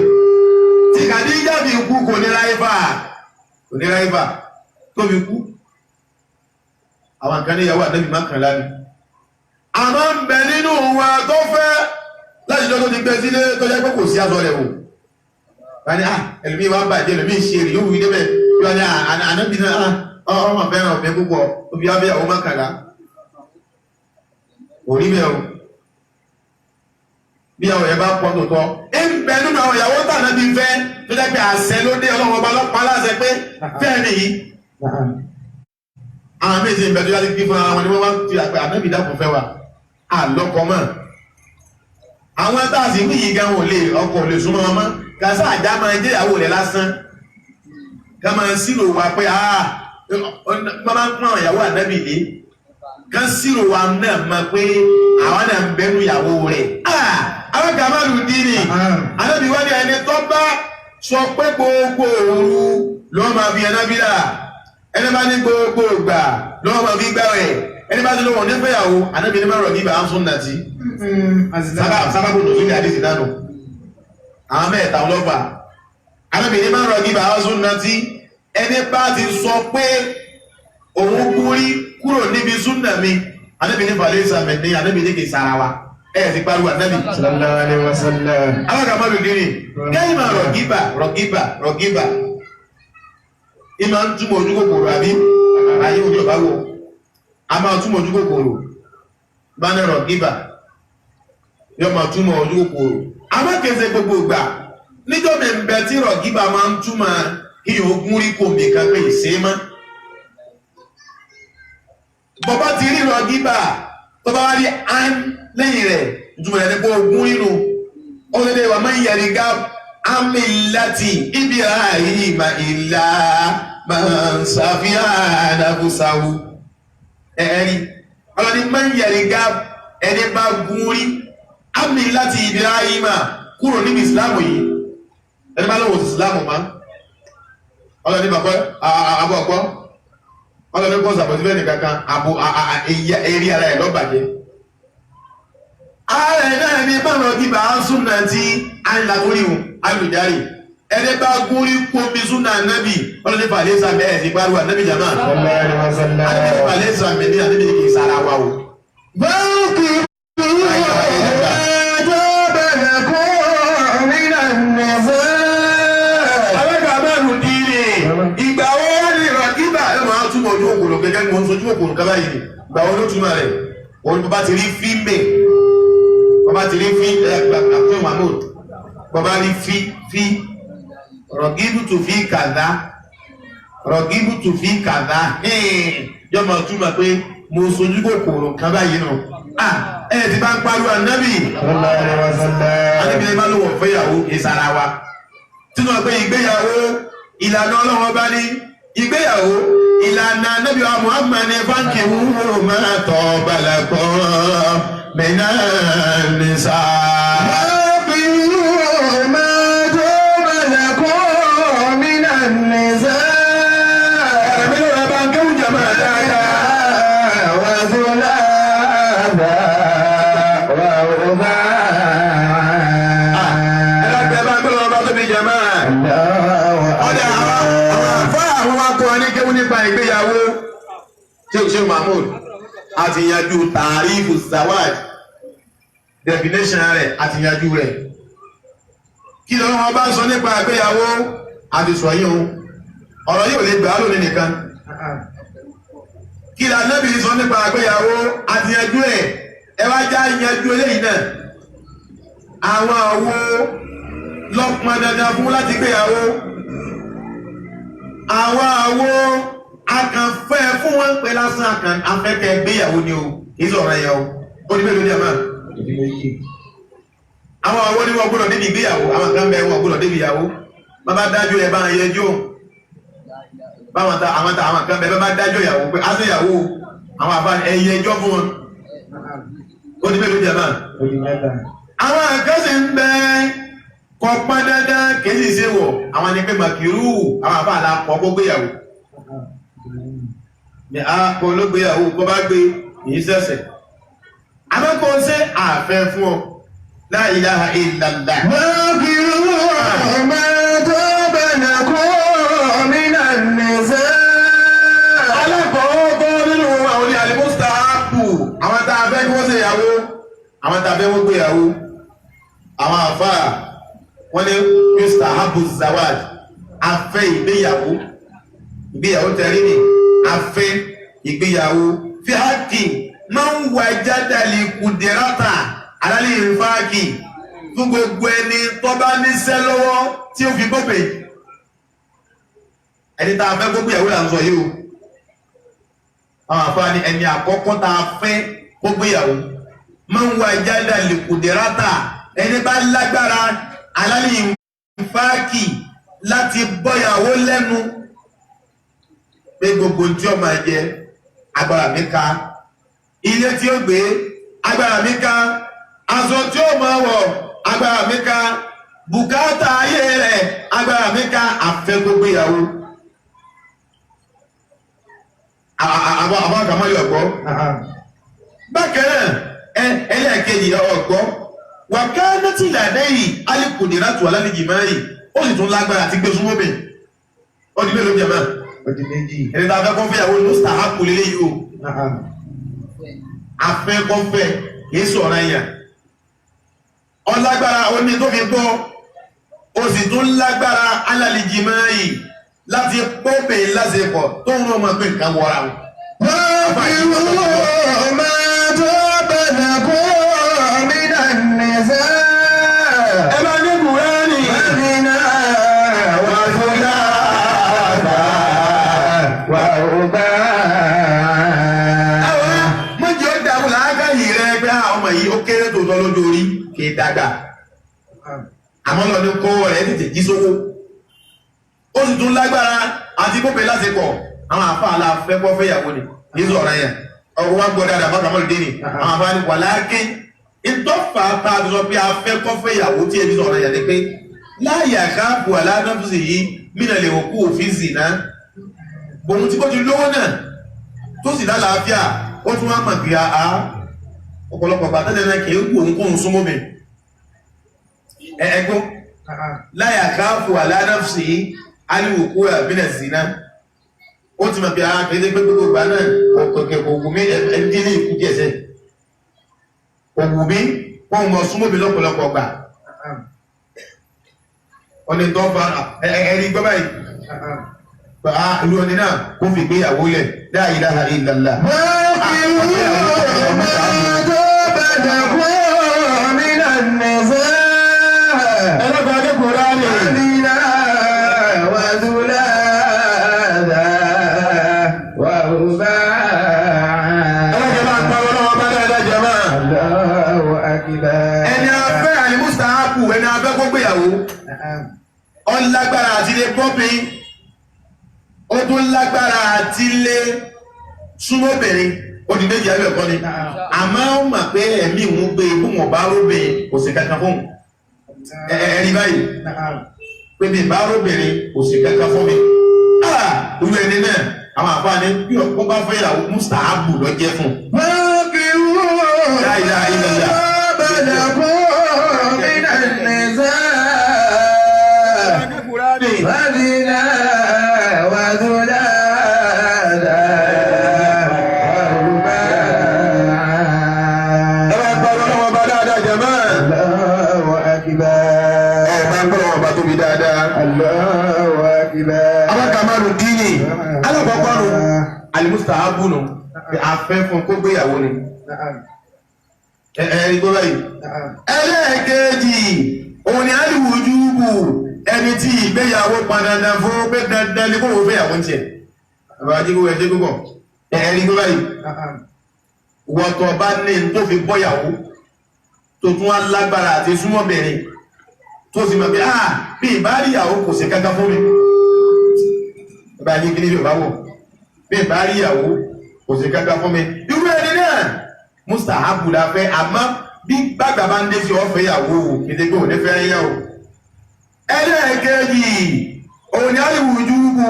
Tí Khadija fi kú kò ní ráìfà. Kò ní ráìfà tó fi kú. Àwọn kan níyàwó ànábì máa kàn lánàá. Àmọ́ ń bẹ nínú wa tó fẹ́ láti jọ́ tó ti gbé sílé tó jẹ́ pé kò sí aṣọ rẹ̀ wò. Wọ́n ní ẹlòmíì wá bàjẹ́ ẹlòmíì ṣe èrè yóò wí débẹ̀. Yóò ní ànábì náà ọmọ fẹ́ràn ọ̀fẹ́ púpọ̀ òbí abẹ́ àwọn mọ́kànlá. Kò rí bẹ́ẹ̀ o. Bí àwọn yẹn bá pọ̀ tó tọ́. Ẹ ń bẹ nínú àwọn ìyàwó tàná bí fẹ́ tó jẹ́ pé àṣẹ ló dé Ọlọ́run ọba lọ́pàá láṣẹ pé fẹ́ẹ̀ nìyí. Àwọn méjì ń bẹ tó yá sí kí fún ara wọn ni wọ́n wá ń fi àpẹ ànábì dákun fẹ́ wa. Àlọ́kọ mọ́. Àwọn tá a sì wí yìí gan ò lè ọkọ ò lè súnmọ́ wọn mọ́. Kàṣà àjá máa jẹ́ ìyàwó rẹ̀ lásán. Ká máa sírò wa pé wọ́n máa ń pọ́n ìyàwó ànábì lé. Ká sírò wa náà mọ̀ pé àwọn náà ń bẹ́nu ìyàwó rẹ̀. Àwọn kan máa lù dín ní. Ànábì wá ní ẹni tó bá sọ pé gbogbo òru ló máa fi ẹnábìlà. Ẹni bá ní gbogbo ìgbà ló máa fi gbààwẹ̀. Ẹni bá ti lóun nífẹ̀yàwó, ànábì ní má rọ̀ níbà á sún nàtí. Sábàbù nùsùn ní àdìsí náà nù. Àwọn mẹ́ta ọlọ́fà. Ànábì ní má rọ̀ níbà á sún nàtí. Ẹni bá ti sọ pé òun kúrí kúrò níbi súnà mi, ànábì ní falẹ̀ sàmì ní ànábì ní kì í sara wa. Ẹ ti pariwo ànábì. Sallallahu alaihi wasallam. Alága má lòdì ní. Kẹ́yìn máa rọ̀gíbà rọ̀gíbà rọ̀gíbà. Ìmọ̀ ń túmọ̀ ojú kòkòrò àbí ayé òní ọ̀bá wò. A máa túmọ̀ ojú kòkòrò. Bá ní rọ̀gíbà. Yọ máa túmọ̀ ojú kòkòrò. Àmọ́ kìí ṣe gbogbo ìgbà. Níjọ́ mi ń bẹ tí rọ̀gíbà máa ń túmọ̀ kí ogún rí kò mí kan pé ìṣe mọ́. Bọ̀bá ti rí rọ̀gíbà tó bá wá rí án lẹ́yìn rẹ̀ ìtumọ̀ rẹ̀ ní pé ogún rínú. Ó lè lè wà máa ń yẹri gá amílátì Ibrahim ìlà máa ń ṣàfihàn àbúsáwù. Ẹ̀ẹ́rì ọlọ́ni máa ń yẹri gá ẹni bá gún rí amílátì Ibrahim kúrò níbi ìsìlámù yìí. Ẹni bá lọ́wọ́ ìsìlámù máa ọlọ́ni bàbá àbọ̀ ọ̀pọ̀ ọlọ́ni kọ́ sàbọ̀sí bẹ́ẹ̀ nìkan kan àbò eré ara ẹ̀ lọ́bàjẹ́. Ààrẹ náà ní báwọn kí bá ń súnà tí a ń lakórí wọn alùjárì ẹni bá gún rí kómi súnà nábì ọlọ́ni fàlẹ́ sàmì ẹ̀ sì pariwo ànábì jàmá. Sallallahu alaihi wasallam. Ànábì fàlẹ́ sàmì ní ànábì kì í sara wa o. فانكحوا ما طاب لكم من النساء. Alága mẹ́rin dín ní ìgbà wo wá ní ìrọ̀kígbà ẹ̀ máa túmọ̀ ojú òkòrò gẹ́gẹ́ bí mo ń sojú òkòrò kaba yìí ìgbà wo ló túmọ̀ rẹ̀ òun bàbá ti rí fíìmẹ̀ bàbá ti rí fí ẹ̀ àpò mahmood bàbá rí fí fí rọ̀gíbù tù fí kàdá rọ̀gíbù tù fí kàdá yọ máa túmọ̀ pé mo sojú kòkòrò kaba yìí nù ẹ ti bá ń pariwo ànábì Sallallahu alaihi wasallam. ànábì lè má lò wọ̀ fẹ́yàwó ìsara wa tínú ọgbẹ́ ìgbéyàwó ìlànà ọlọ́run ọba ní ìgbéyàwó ìlànà Ànábì wa Muhammad ní fáńkì wúwo máa tọ́ balẹ̀kọ́ mẹ́nà nìsa. فانكحوا ما طاب لكم من النساء. Ẹ̀mí ló rẹ̀ bá ń kéwù jàmá dáadáa. وثلاث ورباع. Ẹlẹ́gbẹ́ bá ń gbé lọ́wọ́ bá tóbi jàmá. Ọ̀dà àwọn àfáà àwọn akọ ní kéwù nípa ìgbéyàwó. Ṣé o ṣe Mahmood? A ti yanjú tàrífù zawaj. Definition rẹ̀ a ti yanjú rẹ̀. Kí lọ́wọ́ bá ń sọ nípa ìgbéyàwó? A ti sọ yín o. Ọ̀rọ̀ yìí ò lè gbà á lónìí nìkan. Kí la Nábì sọ nípa ìgbéyàwó? A ti yanjú ẹ̀. Ẹ wá já yanjú eléyìí náà. Àwọn àwo lọ́pọn dandan fún láti gbéyàwó. Àwọn àwo akànfẹ́ fún wọn pé lásán akàn afẹ́kẹ́ gbéyàwó ni o, kì í sọ̀rọ̀ yẹn o. Ó ní mélòó ní àmà? Àwọn àwo ni wọ́n gbọ́dọ̀ débi ìgbéyàwó, àwọn kan bẹ wọ́n gbọ́dọ̀ débi ìyàwó. Bàbá dájú ẹ̀ bá ń yẹjú o. Báwọn ta àwọn ta àwọn kan bẹ bá dájú ìyàwó pé á sí ìyàwó àwọn àbá ẹ̀yẹ ẹjọ́ fún wọn. Ó ní mélòó ní àmà? Àwọn kan sì ń bẹ kò pọn dandan kìí sì ṣe wọ̀ àwọn ni pé màkìrú àwọn àbá àlà kọ́ kó gbéyàwó ní a kò ló gbéyàwó kó bá gbé kìí ṣẹ̀ṣẹ̀ àmọ́ kò ṣe àfẹ́ fún ọ la ilaha illallah. وانكحوا ما طاب لكم من النساء. Alákọ̀ọ́kọ́ nínú àwọn ní alimustahabu àwọn tá a fẹ́ kí wọ́n ṣe ìyàwó àwọn tá a fẹ́ wọ́n gbéyàwó àwọn àfáà wọ́n ní mustahabu zawaj afẹ́ ìgbéyàwó ìgbéyàwó tẹ̀rí ni afẹ́ ìgbéyàwó fi hákì máa ń wà jádàlì kùdìrátà alálẹ́ ìfáàkì fún gbogbo ẹni tó bá níṣẹ́ lọ́wọ́ tí ó fi gbópe ẹni tá a fẹ́ gbogbo ìyàwó là ń sọ yìí o. Àwọn àfáà ní ẹni àkọ́kọ́ tá a fẹ́ kó gbéyàwó máa ń wà jádàlì kùdìrátà ẹni bá lágbára alálẹ́ ìfáàkì láti bọ́yàwó lẹ́nu pé gbogbo tí ó máa jẹ agbára mi ká, ilé tí ó gbé agbára mi ká, aṣọ tí ó máa wọ̀ agbára mi ká, bùkátà ayé rẹ̀ agbára mi ká, àfẹ́ gbogbo ìyàwó. Àwọn àkàmọ́ yọ̀ gbọ́. Bákan náà ẹlẹ́ẹ̀kejì ọ̀gbọ́ wàkánátì làdẹ́yìn alìkùnìrátù alálìjìmáyì ó sì tún lágbára àti gbé súnmọ́ mi. Ó di mélòó jẹ̀mọ́? Ẹni tá a fẹ́ kọ́ fẹ́yàwó ní mustahabu lélẹ́yìí o. Afẹ́ kọ́ fẹ́ kìí sọ̀rọ̀ ẹ̀yàn. Ọlágbára ó ní tó fi gbọ́, ó sì tún lágbára alálìjìmáyì láti pọ́pẹ̀ lásìkò tó ń rán ọmọ pé nǹkan wọra o. وانكحوا ما طاب لكم من النساء. Ẹ bá ní Kùránì. مثنى وثلاث ورباع. Àwọn mọ̀jẹ̀ ó dàrú làákàyè rẹ pé àwọn ọmọ yìí ó kéré tòótọ́ lójú orí kì í dàgbà. Àmọ́ lọ ní kọ́wọ́ rẹ̀ tètè jí sówó. Ó sì tún lágbára àti kópe lásìkò. Àwọn àfáà la fẹ́ kọ́ fẹ́yàwó ni. Yéésù ọ̀rọ̀ yẹn. Ọ̀rọ̀ wa gbọ́ dáadáa bákan mọ́lùdé ni. Àwọn àfáà ni wàlákì. Ìtọ́fà tá a fi sọ pé a fẹ́ kọ́ fẹ́yàwó tí ebi sọ̀rọ̀ yẹn ni pé láyà káàpù aláàdáfùsì yìí mí òun tí kò ti lówó náà tó sì lálàáfíà ó tún wá mọ̀ pé a ọ̀pọ̀lọpọ̀ bàtà tẹ́lẹ̀ kì í wù òun kóun súnmọ́ mi ẹ̀ẹ́gbọ́n láyà káàfù àlánàfsì aliwòkú àbílẹ̀ zina ó ti mọ̀ pé a kì í ṣe pé gbogbo ìgbà náà kòkè kò wù mí ẹni ní ìkú díẹ̀ sẹ́ kò wù mí kóun mọ̀ súnmọ́ mi lọ́pọ̀lọpọ̀ gbà ọ̀nà ìtọ́fà ẹ̀rí gbọ́ báyìí ìlú ọ̀nì náà kó fi gbéyàwó lẹ̀ la ilaha illallah. وانكحوا ما طاب لكم من النساء. Ẹlẹ́gbẹ̀ẹ́ adékùnrin rẹ̀. مثنى وثلاث ورباع. Ẹlẹ́gbẹ̀ẹ́ bá ń pa ọlọ́wọ́ bá dáadáa jẹ máa. الله أكبر. Ẹni afẹ́ àlìmúsàápù ẹni afẹ́ kó gbéyàwó. Ó lágbára àti lè pọ́pì. Ó tún lágbára àti lè súnmọ́bìnrin. Ó di méjì ẹgbẹ̀ kan ni. Àmọ́ ó mọ̀ pé ẹ̀mí òun gbé e bóun ọ̀bá róbìnrin kò sí kankan fóun. Ẹ̀rí báyìí pé mi bá róbìnrin kò sí kankan fún mi. Irú ẹni náà àwọn àfáàní bí ọ̀pọ̀ bá fẹ́ ìyàwó mustahabu lọ jẹ́ fún un. وانكحوا لا إله إلا الله. ما طاب لكم من النساء. مثنى وثلاث ورباع. Ẹ bá ń gbọ́ ọlọ́wọ́ bá dáadáa jàmáà. الله أكبر. Ẹ bá ń gbọ́ ọlọ́wọ́ bá tóbi dáadáa. الله أكبر. Abákàmárù dínì alákọ̀ọ́kọ́ nù alimustahabu nù afẹ́ fún kó gbéyàwó ni. Ẹ̀ẹ́dì gbọ́ báyìí. Ẹlẹ́ẹ̀kejì òun ni aliwujubu, ẹni tí ìgbéyàwó padàdà fún pé dandan ní kóhùn fẹ́yàwó ń tiẹ̀. Bàbá ajígbó ẹjẹ́ gbogbo. Ẹ̀ẹ́dì gbọ́ báyìí. Wọ́tọ̀ bá ní tó fi bọ́yàwó tó tún wá lágbára àti súnmọ́bìnrin tó sì mọ̀ pé ah bí ìbáríyàwó kò sí kankan fún mi. Bàbá yín kí ní Yorùbá wọ̀, bí ìbáríyàwó kò sí kankan fún mi. Irú ẹni náà mustahabu la fẹ́, àmọ́ bí gbàgbà bá ń dé sí ọ̀fẹ́ ìyàwó o, kété pé òní fẹ́ yá o. Ẹlẹ́ẹ̀kejì òní àlùwùjúbù,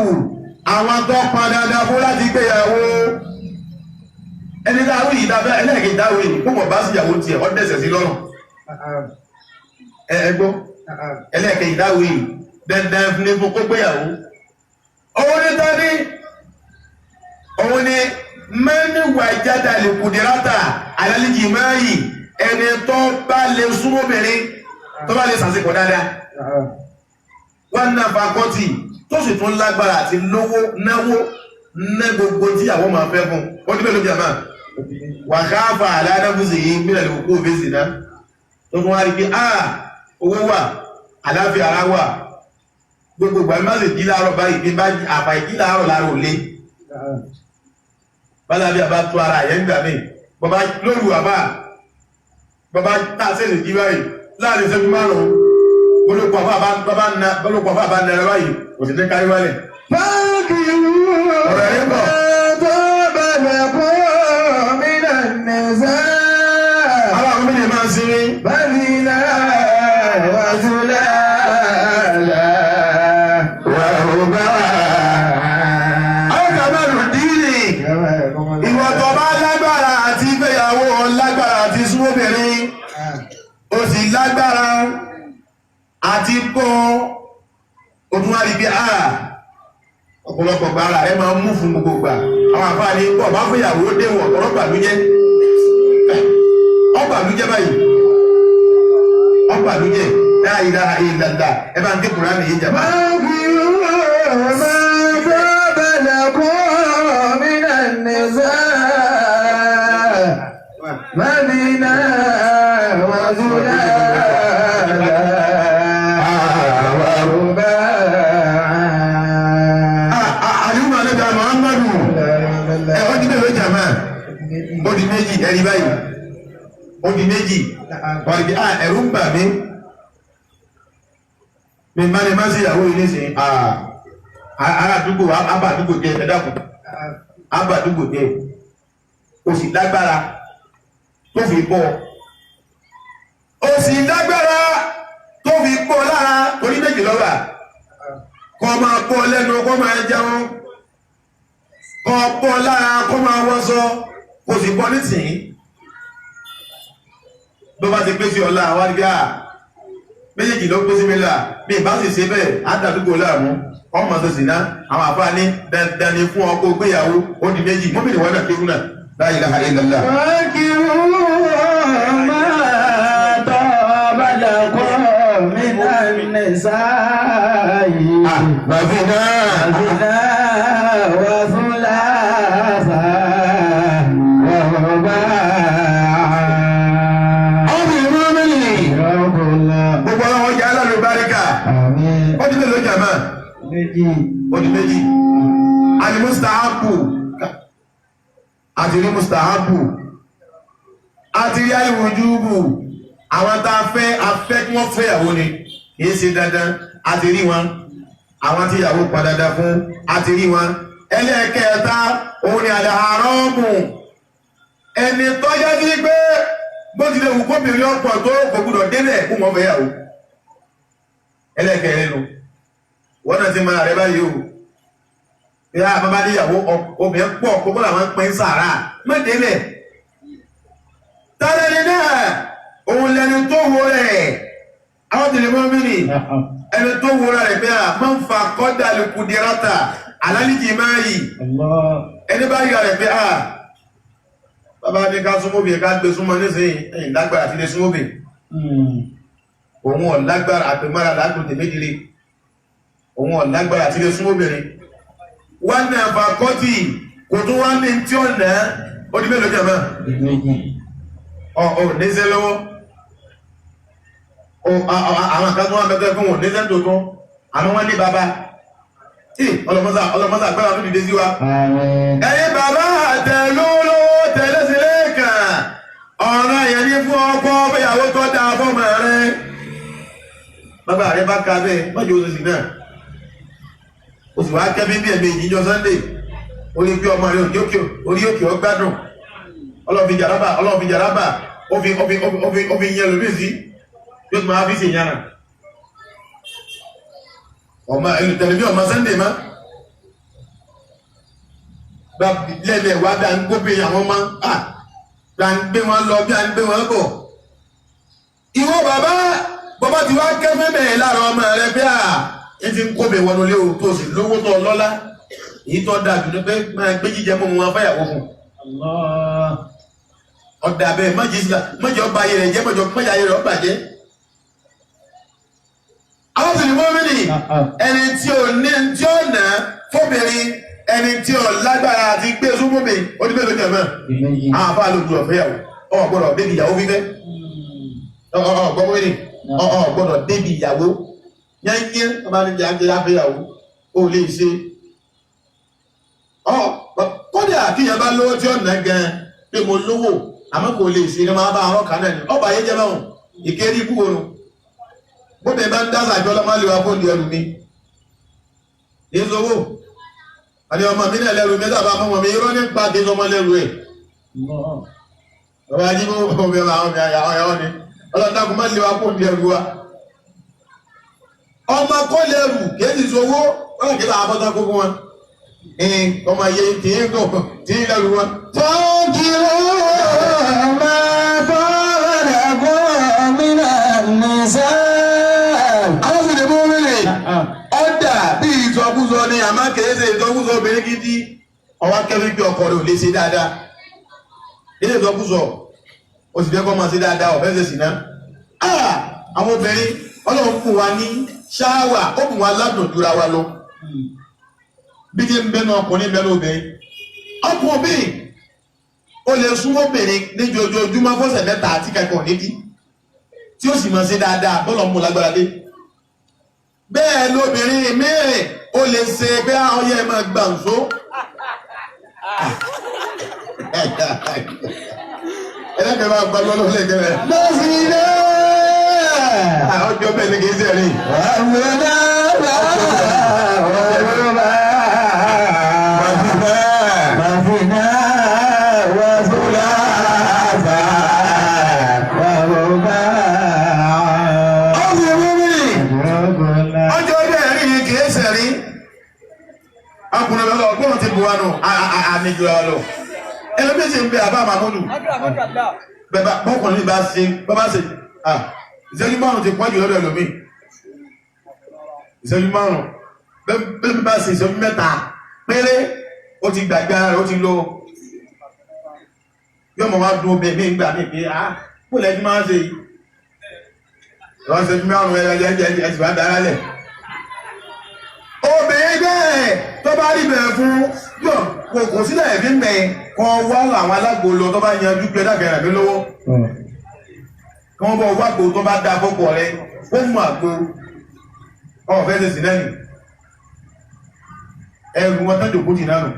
àwọn tó pọn dandan fún láti gbéyàwó. Ẹni dáwọ́ yìí dábẹ́ ẹlẹ́ẹ̀kejì dáwọ́ yìí kó mọ̀ bá sí ìyàwó tiẹ̀ ọ́ dẹ̀sẹ̀ sí lọ́rùn. Ẹ gbọ́, ẹlẹ́ẹ̀kejì dáwọ́ yìí dandan ní fún kó gbéyàwó. Òun ní tani, òun ní mẹ́niwà jáde lè kùdìrátà alálìjì máyì, ẹni tó bá lè súnmọ́bìnrin tó bá lè sàṣepọ̀ dáadáa, wọ́n ná fakọ́tì tó sì tún lágbára àti lówó náwó ná gbogbo tí àwọn máa fẹ́ fún wọ́n ní bẹ́ẹ̀ ló jẹ́ máa wà káfà aládàbùsì yìí mílẹ̀ lè kó òfin náà tó tún wá rí pé ah owó wà, àláfíà ara wà, gbogbo ìgbà má sì jí láàárọ̀ báyìí bí bá àbá ìjí láàárọ̀ láàárọ̀ ò lé bálábí àbá tó ara àyẹ́ ń gbà mí bàbá lóru àbá bàbá tá a sèlè jí báyìí láàrin ìṣẹ́jú márùn-ún bólópọ̀ àbá bá nara báyìí kò sì ní kárí wálẹ̀. فانكحوا Ọ̀rọ̀ yẹn bọ̀. ما طاب لكم من النساء Àwọn àwọn méjì máa ń sinmi. مثنى وثلاث ورباع. Àwọn kan máa lù díìnì. Ìwọ tó bá lágbára àti ìgbéyàwó, lágbára àti súnmọ́bìnrin, ó sì lágbára àti kọ́, ó tún wá rí bí a ọ̀pọ̀lọpọ̀ gba ara rẹ̀ máa ń mú fún gbogbo gbà. Àwọn àfáàní pọ̀ bá fún ìyàwó déwọ̀n ọ̀pọ̀lọpọ̀ àlújẹ́. Ọgbà àlújẹ́ báyìí. Ọgbà àlújẹ́. La ilaha illallah. Ẹ bá ń ké Kùránì yìí jàmbá. فانكحوا ما طاب لكم من النساء مثنى وثلاث ورباع. Àlùmọ̀ nígbà Muhammadu. Ẹ ó di mélòó jàmá? Ó di méjì ẹ̀rí báyìí. Ó di méjì. Wọ́n di ah ẹ̀rù ń bà mí. Mi má lè má sí ìyàwó yìí nísìnyí. Ará àdúgbò abá àdúgbò jẹ ẹ dákun. Abá àdúgbò jẹ. O sì lágbára tó fi bọ́. O sì lágbára tó fi bọ́ lára torí méjì lọ́wọ́. Kọ́ máa bọ́ lẹ́nu kọ́ máa jẹun, kọ́ bọ́ lára kọ́ máa wọ́sọ, kò sì bọ́ nísìnyí. Bó bá ti pé sí ọlá àwọn àdìgbà méjèèjì ló pé sí mi là, bí ìbá sì ṣe bẹ́ẹ̀ á dàdúgbò láàmú ọmọ tó sì ná. Àwọn àfáà ní dandan ni fún ọkọ gbéyàwó. Ó di méjì mọ́mìnì wọn náà kéwù náà. La ilaha illallah. فانكحوا ما طاب لكم من النساء Bàbí náà. مثنى وثلاث ورباع. Àwọn ìmọ̀mìnì رب الله. gbogbo ọlọ́wọ́ jẹ́ alálùbáríkà. آمين. Ó di mélòó jàmá? Méjì. Ó di méjì. Àti mustahabu, àti rí mustahabu, àti rí àìwòjúbù, àwọn tá a fẹ́, a fẹ́ kí wọ́n fẹ́ ìyàwó ni, kì í ṣe dandan. Àti rí wọn, àwọn tí ìyàwó pa dandan fún, àti rí wọn. Ẹlẹ́ẹ̀kẹta òun ni àlàárọ̀mù, ẹni tọ́já sí pé bó tilẹ̀ wù kóbìnrin ọ̀pọ̀ tó kò gbúdọ̀ délẹ̀ kó wọ́n fẹ́ ìyàwó. Ẹlẹ́ẹ̀kẹrin nu, wọ́n náà ti máa rẹ báyìí o. Ìyá bàbá níyàwó obìnrin pọ̀ kókó làwọn ń pín sàrà mẹ́tẹ́lẹ̀. Tálẹ́ni náà òun lẹni tó wo rẹ̀ àwọn tèlè mọ́ mí nì, ẹni tó wo rẹ̀ pé à máa ń fa kọ́dà lùkùdírátà alálìjì máa yìí. Allah. Ẹni bá yọ rẹ̀ pé à bàbá ní ká súnmọ́ bìí ká gbé súnmọ́ nísìnyí, ẹ̀yìn lágbára àti lè súnmọ́ bìí, òun ọ̀ lágbára àpèmára làákùn tèmédìrí, òun ọ̀ lágbára àti lè súnmọ́ obìnrin wọ́n ní àfàkọ́tì kò tún wá ní tí ó nà á. Ó di mélòó jàmá? Ọ̀ níṣẹ́ lọ́wọ́. Àwọn kan tó wà bẹ́tẹ̀ fún wọn níṣẹ́ tó tán. Àmọ́ wọ́n ní bàbá. Tí ọlọ́mọ́sà ọlọ́mọ́sà gbára tó dìde sí wa. Ẹ̀yin bàbá àtẹ̀lólówó tẹ̀lẹ́sílẹ̀ kan. Ọ̀ràn yẹn ní fún ọkọ fẹ́yàwó tó dáa fọ́mọ rẹ̀. Bàbá rẹ̀ bá ka bẹ́ẹ̀ mọ́jọ́ oṣù sí náà. Oṣù wa kẹ́ bíbí ẹ̀mí ìjíjọ Sunday. Orí pé ọmọ rẹ̀ orí òkè ó gbádùn. Ọlọ́run jàrábà Ọlọ́run jàrábà ó fi ó fi ó fi ó fi yẹn lómi sí. Yóò tún máa fi ṣe ìyànà. Ọmọ ẹlù tẹ̀lé ọmọ Sunday mọ́. Lẹ́lẹ̀ wá bí a ń gbóbi àwọn ọmọ bí a ń gbé wọn lọ bí a ń gbé wọn bọ̀. Ìwọ bàbá bàbá ti wá kẹ́fẹ́ bẹ̀rẹ̀ lára ọmọ rẹ bí a ẹ ti ń kó mi wọnú ilé o tó sì lówó tó lọ́lá. Èyí tó dáa jù ní pé máa gbé jíjẹ mọ́ wọn fẹ́yàwó fún. Ọ̀dà bẹ́ẹ̀ mọ̀jẹ̀ ọba ayé rẹ̀ jẹ́ mọ̀jẹ̀ ayé rẹ̀ ọba jẹ́. Àwọn sì ní mọ́mìnì ẹni tí ò ní tí ò ná fóbìnrin ẹni tí ò lágbára àti gbé súnmọ́mi ó ní bẹ́ẹ̀ ló jẹ̀ mọ́. Àwọn afá ló gbọ́dọ̀ fẹ́yàwó ọ̀ gbọ́dọ̀ débi ìyàwó fífẹ́ ọ̀ gbọ́mọ́mìnì ọ̀ gbọ́dọ̀ débi ìyàwó yányán ọba ní jẹ́ àjẹ́ àfẹ́yàwó ó lè ṣe. Kódà kíyàn bá lówó tí ó ná gan pé mo lówó àmọ́ kò lè ṣe ní máa bá àwọn kan náà ni ọba ayé jẹ́ báwọn ìkérí ikú oorun bóde bá ń dá sàjọ ọlọ́mọ lè wá fóònù ẹrù mi ní sowó àti ọmọ mi náà lẹ́rù mi sábà fọmọ mi irọ́ nípa kí n sọmọ lẹ́rù ẹ̀ bàbá ajínigbó ọmọ mi àwọn àwọn ẹ̀họ́ ni ọlọ́dàkùn má lè wá fóònù ẹrù wa ọmọ kọ́ lẹ́rù kì í sì sowó wọ́n kì í sọ àbọ̀tá kókó wọn ọmọ yẹ tí ń gùn tí ń lẹ́rù wọn. فانكحوا ما طاب لكم من النساء. Àwọn sì lè mú mílì ọ̀dà bí ìsọkúsọ ni àmọ́ kìí ṣe ìsọkúsọ obìnrin gidi ọwọ́ akẹ́fí pé ọkọ rẹ̀ ò lè ṣe dáadáa ilé ìsọkúsọ o sì fẹ́ kọ́ máa ṣe dáadáa ọ̀fẹ́ ṣe sì ná. Àwọn obìnrin Ọlọ́run fún wa ní ṣáwà ó fún wa ládùn jura wa lọ bí kí n bẹnu ọkùnrin bẹnu obìnrin ọkùnrin ó lè sún obìnrin ní ojoojúmọ́ fọ́sẹ̀ mẹ́ta àti kẹ́kọ̀ọ́ nídìí tí ó sì máa ṣe dáadáa bọ́lọ̀ mú lágbára dé bẹ́ẹ̀ lóbìnrin mìíràn ó lè ṣe bí àwọn yẹn máa gbà ń so. Ẹlẹ́kẹ̀ẹ́ máa gbàgbọ́ lọ́wọ́ lẹ́kẹ̀ẹ́. مثنى Ọjọ́ bẹ́ẹ̀ ni kì í ṣe rí. وثلاث ورباع مثنى وثلاث ورباع. Ọ̀sẹ̀ mímì ọjọ́ bẹ́ẹ̀ rí ni kì í ṣe rí. Ọkùnrin lọ́lọ́ ọgbọ́n ti bu wa nù àmì jù ọ lọ. Ẹlẹ́mìí sì ń bẹ àbá Mahmudu. Bẹ́ẹ̀ bá bọ́kùnrin bá ṣe bá bá ṣe ìṣẹ́jú márùn-ún ti pọ́n jù lọ́dọ̀ ẹlòmíì. Ìṣẹ́jú márùn-ún bẹ́ẹ̀ bá ṣe ìṣẹ́jú mẹ́ta péré ó ti gbàgbé ara rẹ̀ ó ti lọ. Yóò mọ̀ wá dún obìnrin mi gbà mí pé kó lẹ́jú máa ń ṣe yìí. Ìwọ́n ṣẹ́jú márùn-ún ẹ sì wá dára lẹ̀. Obìnrin bẹ́ẹ̀ tó bá rí bẹ̀rẹ̀ fún yóò kò kò sílẹ̀ ẹ̀fí mẹ́ kọ́ wá àwọn alágbo lọ tó bá yanjú pé dàgbẹ̀rẹ̀ mi lọ́wọ́ kí wọ́n bọ̀ wá àgbo tó bá dáa fọ́pọ̀ rẹ ó mú àgbo ọ̀fẹ́ ṣe sí lẹ́yìn ẹrù wọn tán jòkó tì náà nù.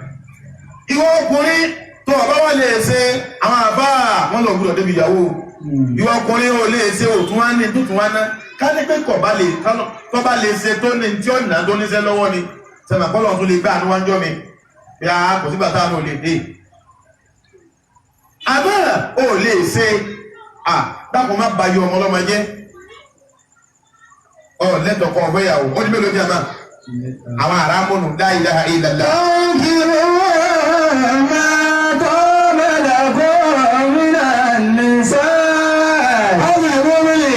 Ìwọ ọkùnrin tó ọba wà lè ṣe àwọn àbá wọn lọ gbọ́dọ̀ débi ìyàwó ìwọ ọkùnrin ò lè ṣe òtún wá ní tuntun wá ná ká ní pé kọ̀ bá lè tó bá lè ṣe tó ní tí ó nà tó níṣẹ́ lọ́wọ́ ni sẹ́nà kọ́lọ̀ tún lè gbá àánú wájọ́ mi bí a kò sí bàtà àánú ò lè dé. Àmọ́ ò lè ṣe dákun má ba yọ ọmọ ọlọ́mọ jẹ́ ọ lẹ́tọ̀ọ́ kọ́ ọ̀fẹ́ ìyàwó ó ní mélòó ní àmà àwọn àràmọ́nù la ilaha illallah. فانكحوا ما طاب لكم من النساء. Àwọn ìwọ́mìnì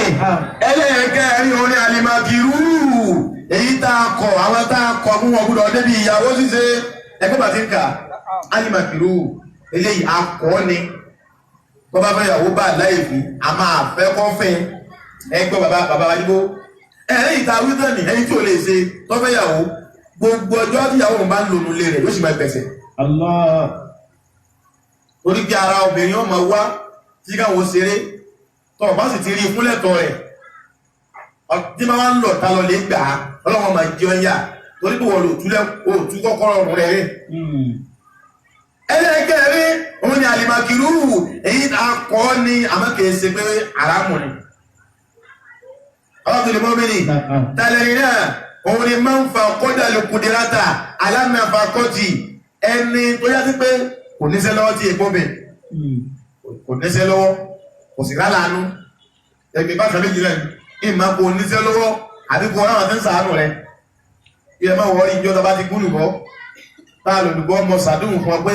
ẹlẹ́ẹ̀kẹ́rin orí alimakiru èyí tá a kọ̀ àwọn tá a kọ̀ fún wọn gbọ́dọ̀ débi ìyàwó ṣíṣe ẹgbẹ́ bàtí ń kà alimakiru eléyìí akọ́ ni bọ́bá fẹ́ ìyàwó bá láì fi a máa fẹ́ kọ́ fẹ́ ẹgbẹ́ bàbá bàbá wájúbó ẹ̀yìn tá a wí tán ni ẹ̀yìn tí ò lè ṣe tọ́fẹ́ ìyàwó gbogbo ọjọ́ tí ìyàwó òun bá ń lò nulẹ̀ rẹ̀ yóò sì máa gbẹ̀sẹ̀ Allah. torí pé ara obìnrin ọmọ wá tí káwọn ṣeré tó o bá sì ti rí ìfúnlẹ̀tọ̀ rẹ̀ tí máa ń lọ ta lọ lè gbà á, ọlọ́wọ́n máa jẹ ọ́ yà torí pé wọ́n lò túlẹ̀ òtú kọ́kọ́rọ́ ọ̀run rẹ̀ rí. Ẹlẹ́gẹ̀ẹ́rẹ́ òun ni àlìmàkìrú, èyí akọ́ ni àmọ́ kìí ṣe pé àràmù ni. Ọlọ́tún lè mọ́mìnì tàlẹ́rì náà, òun ni máa ń fa kọ́dà lùkùdírátà alámẹ́fà kọ́tì, ẹni tó yá sí pé kò níṣẹ́ lọ́wọ́ tí èkó bẹ̀ kò níṣẹ́ lọ́wọ́, kò sì rálàánú. Ẹgbẹ́ bá sọ méjì lẹ́nu ìmọ̀ kò níṣẹ́ lọ́wọ́ àbí kò ráwọn tí ń sàánù rẹ̀. Ilẹ̀ máa wọ́rí ìjọ tó bá ti gúlù bọ́ tá a lòlùbọ́ ọmọ sàdúhùn fún ọ pé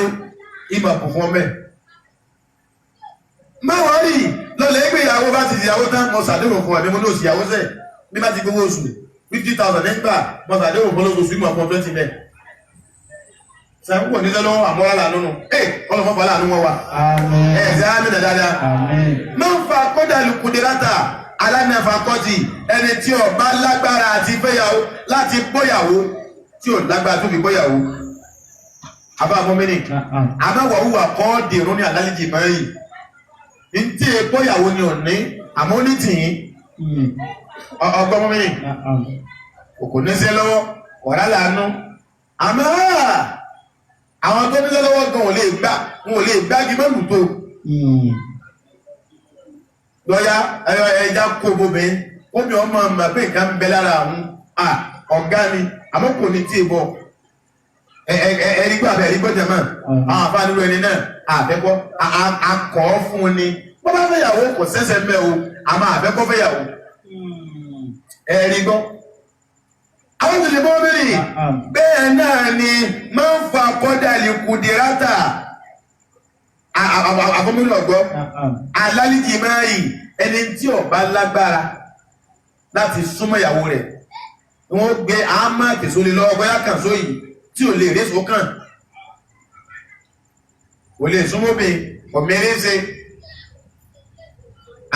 ìmọ̀ kò fún ọ mẹ́. Má wọ́rí lọ́lẹ̀ ẹgbẹ́ ìyàwó bá ti ìyàwó tán, mọ sàdúhùn fún ọ ẹ̀mí mo ní òsì ìyàwó sẹ̀ bí bá ti gbowó oṣù 50,000 nígbà, mọ sàdúhùn fún lóṣooṣù ìmọ̀ fún ọ 20 mẹ́. Sàkókò kò níṣẹ́ lọ́wọ́ àmọ́ra lànà nù ẹ̀ ọlọ́mọ fà láàánú wọn wà. Ẹ̀ ṣe á mìíràn dáadáa. Máa ń fa kọ́dà lùkùdírátà alánàfàkọ́tì, ẹni tí ó bá lágbára àti fẹ́yàwó láti bọ́yàwó, tí ò lágbára tó fi bọ́yàwó. Àbá mọ́mìnì àbáwọ̀húwà kọ́ dèrún ní àlálìjì báyìí ntí bọ́yàwó ni òní àmọ́ ní tìyín ọgbọ́n mọ́mìnì kò ní sí lọ́wọ́ ọ̀rá làánú. Àmọ́ àwọn tó níṣẹ́ lọ́wọ́ gan ò lè gbá, wọn ò lè gbági mọ́lù tó lọ́yà ẹja kó bómi omi ọmọ ọmọ pé nǹkan ń bẹ lára àwọn ọ̀gá ni, àmọ́ kò ní tí ì bọ̀. Ẹ̀rí gbọ́ àbẹ̀ ẹ̀rí gbọ́ jẹ̀mọ́ àwọn àfáà nínú ẹni náà àfẹ́kọ́ akọ̀ fún ni bọ́ bá fẹ́yàwó kò sẹ́sẹ̀ mẹ́ o, àmọ́ àfẹ́kọ́ fẹ́yàwó. Ẹ̀rí gbọ́. Àwọn tòlè bọ́ bẹ́ẹ̀ bẹ́ẹ̀ náà ni máa ń fa kọ́dà lìkùdìrátà àfọmílọ̀gbọ́ alálìjì máa yìí, ẹni tí ó bá lágbára láti súnmọ́ ìyàwó rẹ̀, wọ́n gbé àmà tẹ̀sólè lọ́wọ́ bóyá kàn sóyìí tí ò lè réso kàn, kò lè súnmọ́ bí ọ̀mẹ́rẹ́ ṣe,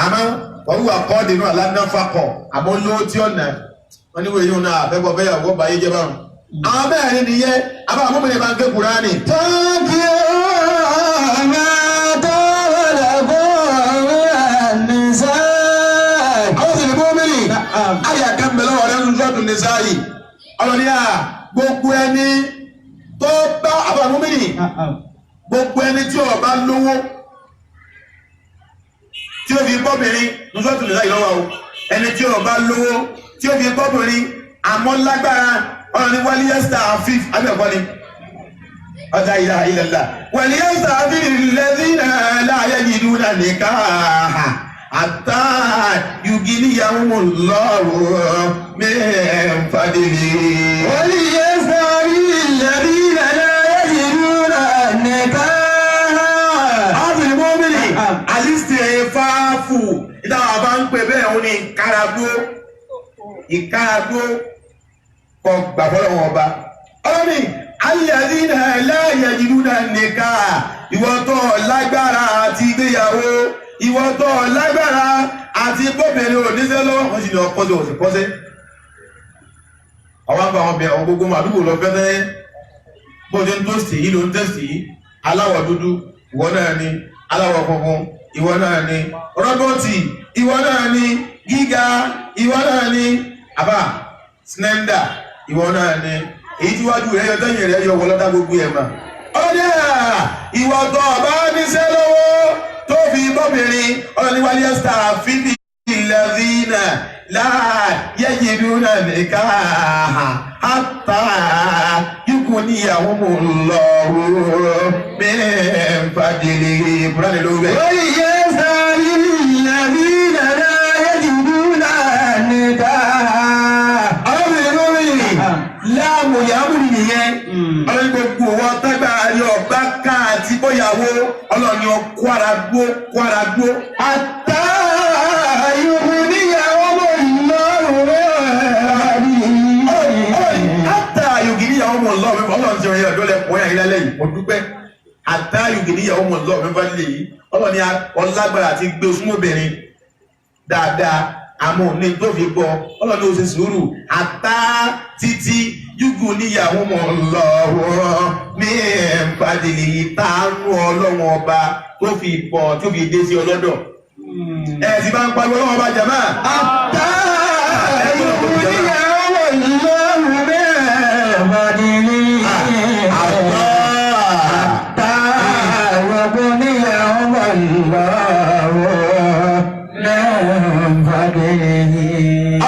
àmọ́ wọ́n wà kọ́ dínú aláǹdáfàkọ̀ àmọ́ lówó tí ọ̀nà wọ́n ní wòye náà àfẹ́bọ̀ bẹ́yà wọ́n bá yé jẹ́ báwọn. Àwọn bẹ́ẹ̀ ni nìyẹn àbá àmúbìnrin bá ń ké Kùránì. Thank you. Àwọn sì ní bómìnì àyà kan bẹ̀rẹ̀ ọ̀rẹ́ ń lọ́dún ní sáyì ọlọ́ni à gbogbo ẹni tó bá àbá àmúbìnrin, gbogbo ẹni tí ó bá lówó tí ó fi bọ́bìnrin lọ́dún ní sáyì lọ́wọ́ o, ẹni tí ó bá lówó tí ó fi bọ́bìnrin àmọ́ lágbára, ọlọ́ni wálé ẹ́sítà àfíf abẹ́ẹ̀kọ́ ni ọjà ìlà ìlàlá wàlẹ́ ẹ́sítà àfíf lẹ́sìn láàyè yìí nìkan àtà yuginiyahu Allahu min fadli. وليستعفف الذين لا يجدون نكاحا. Ábìlì mọ́mìnì, àlìsí ẹ̀fáàfù, ìdáwà bá ń pè bẹ́ẹ̀ òun ni ìkáragbó, ìkáragbó kọ gbà fọ́lọ́wọ́n ọba. Ọlọ́ni, alladhina la yajiduna nìka, ìwọ tó lágbára àti ìgbéyàwó, ìwọ tó lágbára àti bóbìnrin oníṣẹ́ lọ́wọ́, wọ́n sì ní ọkọ́ sí òsì kọ́sẹ́. Àwọn àgbà àwọn obìnrin àwọn gbogbo àdúgbò lọ fẹ́fẹ́ bó ṣe ń tóòsì yìí ló ń tẹ̀sì yìí, aláwọ̀ dúdú ìwọ náà ni, aláwọ̀ funfun ìwọ náà ni, rọ́bọ̀tì ìwọ náà ni, gíga ìwọ náà ni, àbá snenda ìwọ náà ni, èyí tí wájú rẹ yọ tẹ́yìn rẹ yọ wọlọ́dá gbogbo ẹ̀ mà. Ọdẹ ìwọ tó ọba níṣẹ́ lọ́wọ́ tó fi bọ́bìnrin ọlọ́ni wálé ẹ́sítà fífi ìlẹ́rìnà láàyè nìkáhà hátà yughniyahumullahu min fadlihi. Kúránì ló bẹ̀. وليستعفف الذين لا يجدون نكاحا. Arábìnrin lórí láàmù yàmù nìyẹn. Ọlọ́ni gbogbo wọn tágbà rí ọ̀gbá ká àti bóyàwó ọlọ́ni kwara gbó kwara gbó. حتى يغنيهم الله من فضله. Àtà yògìníyàwó mọ̀ lọ́wọ́ mi ọlọ́run ti rìn ọ̀dọ́ lẹ́kọ̀ọ́ yẹn lálẹ́ yìí mo dúpẹ́. Àtà yògìníyàwó mọ̀ lọ́wọ́ mi bá lè yìí ọlọ́ni ọlágbára àti gbé osúmọ́bìnrin dáadáa àmọ́ òní tó fi bọ́ ọlọ́ni ó ṣe sùúrù àtà títí yògìníyàwó mọ̀ lọ́wọ́ mi ń fadìlì tàánú ọlọ́run ọba tó fi pọ̀ tó fi dé sí ọlọ́dọ̀. Ẹ sì bá ń pariwo ọlọ́wọ́ bá jàmá. حتى يغنيه الله من فضله. Àtọ́. حتى يغنيهم الله من فضله.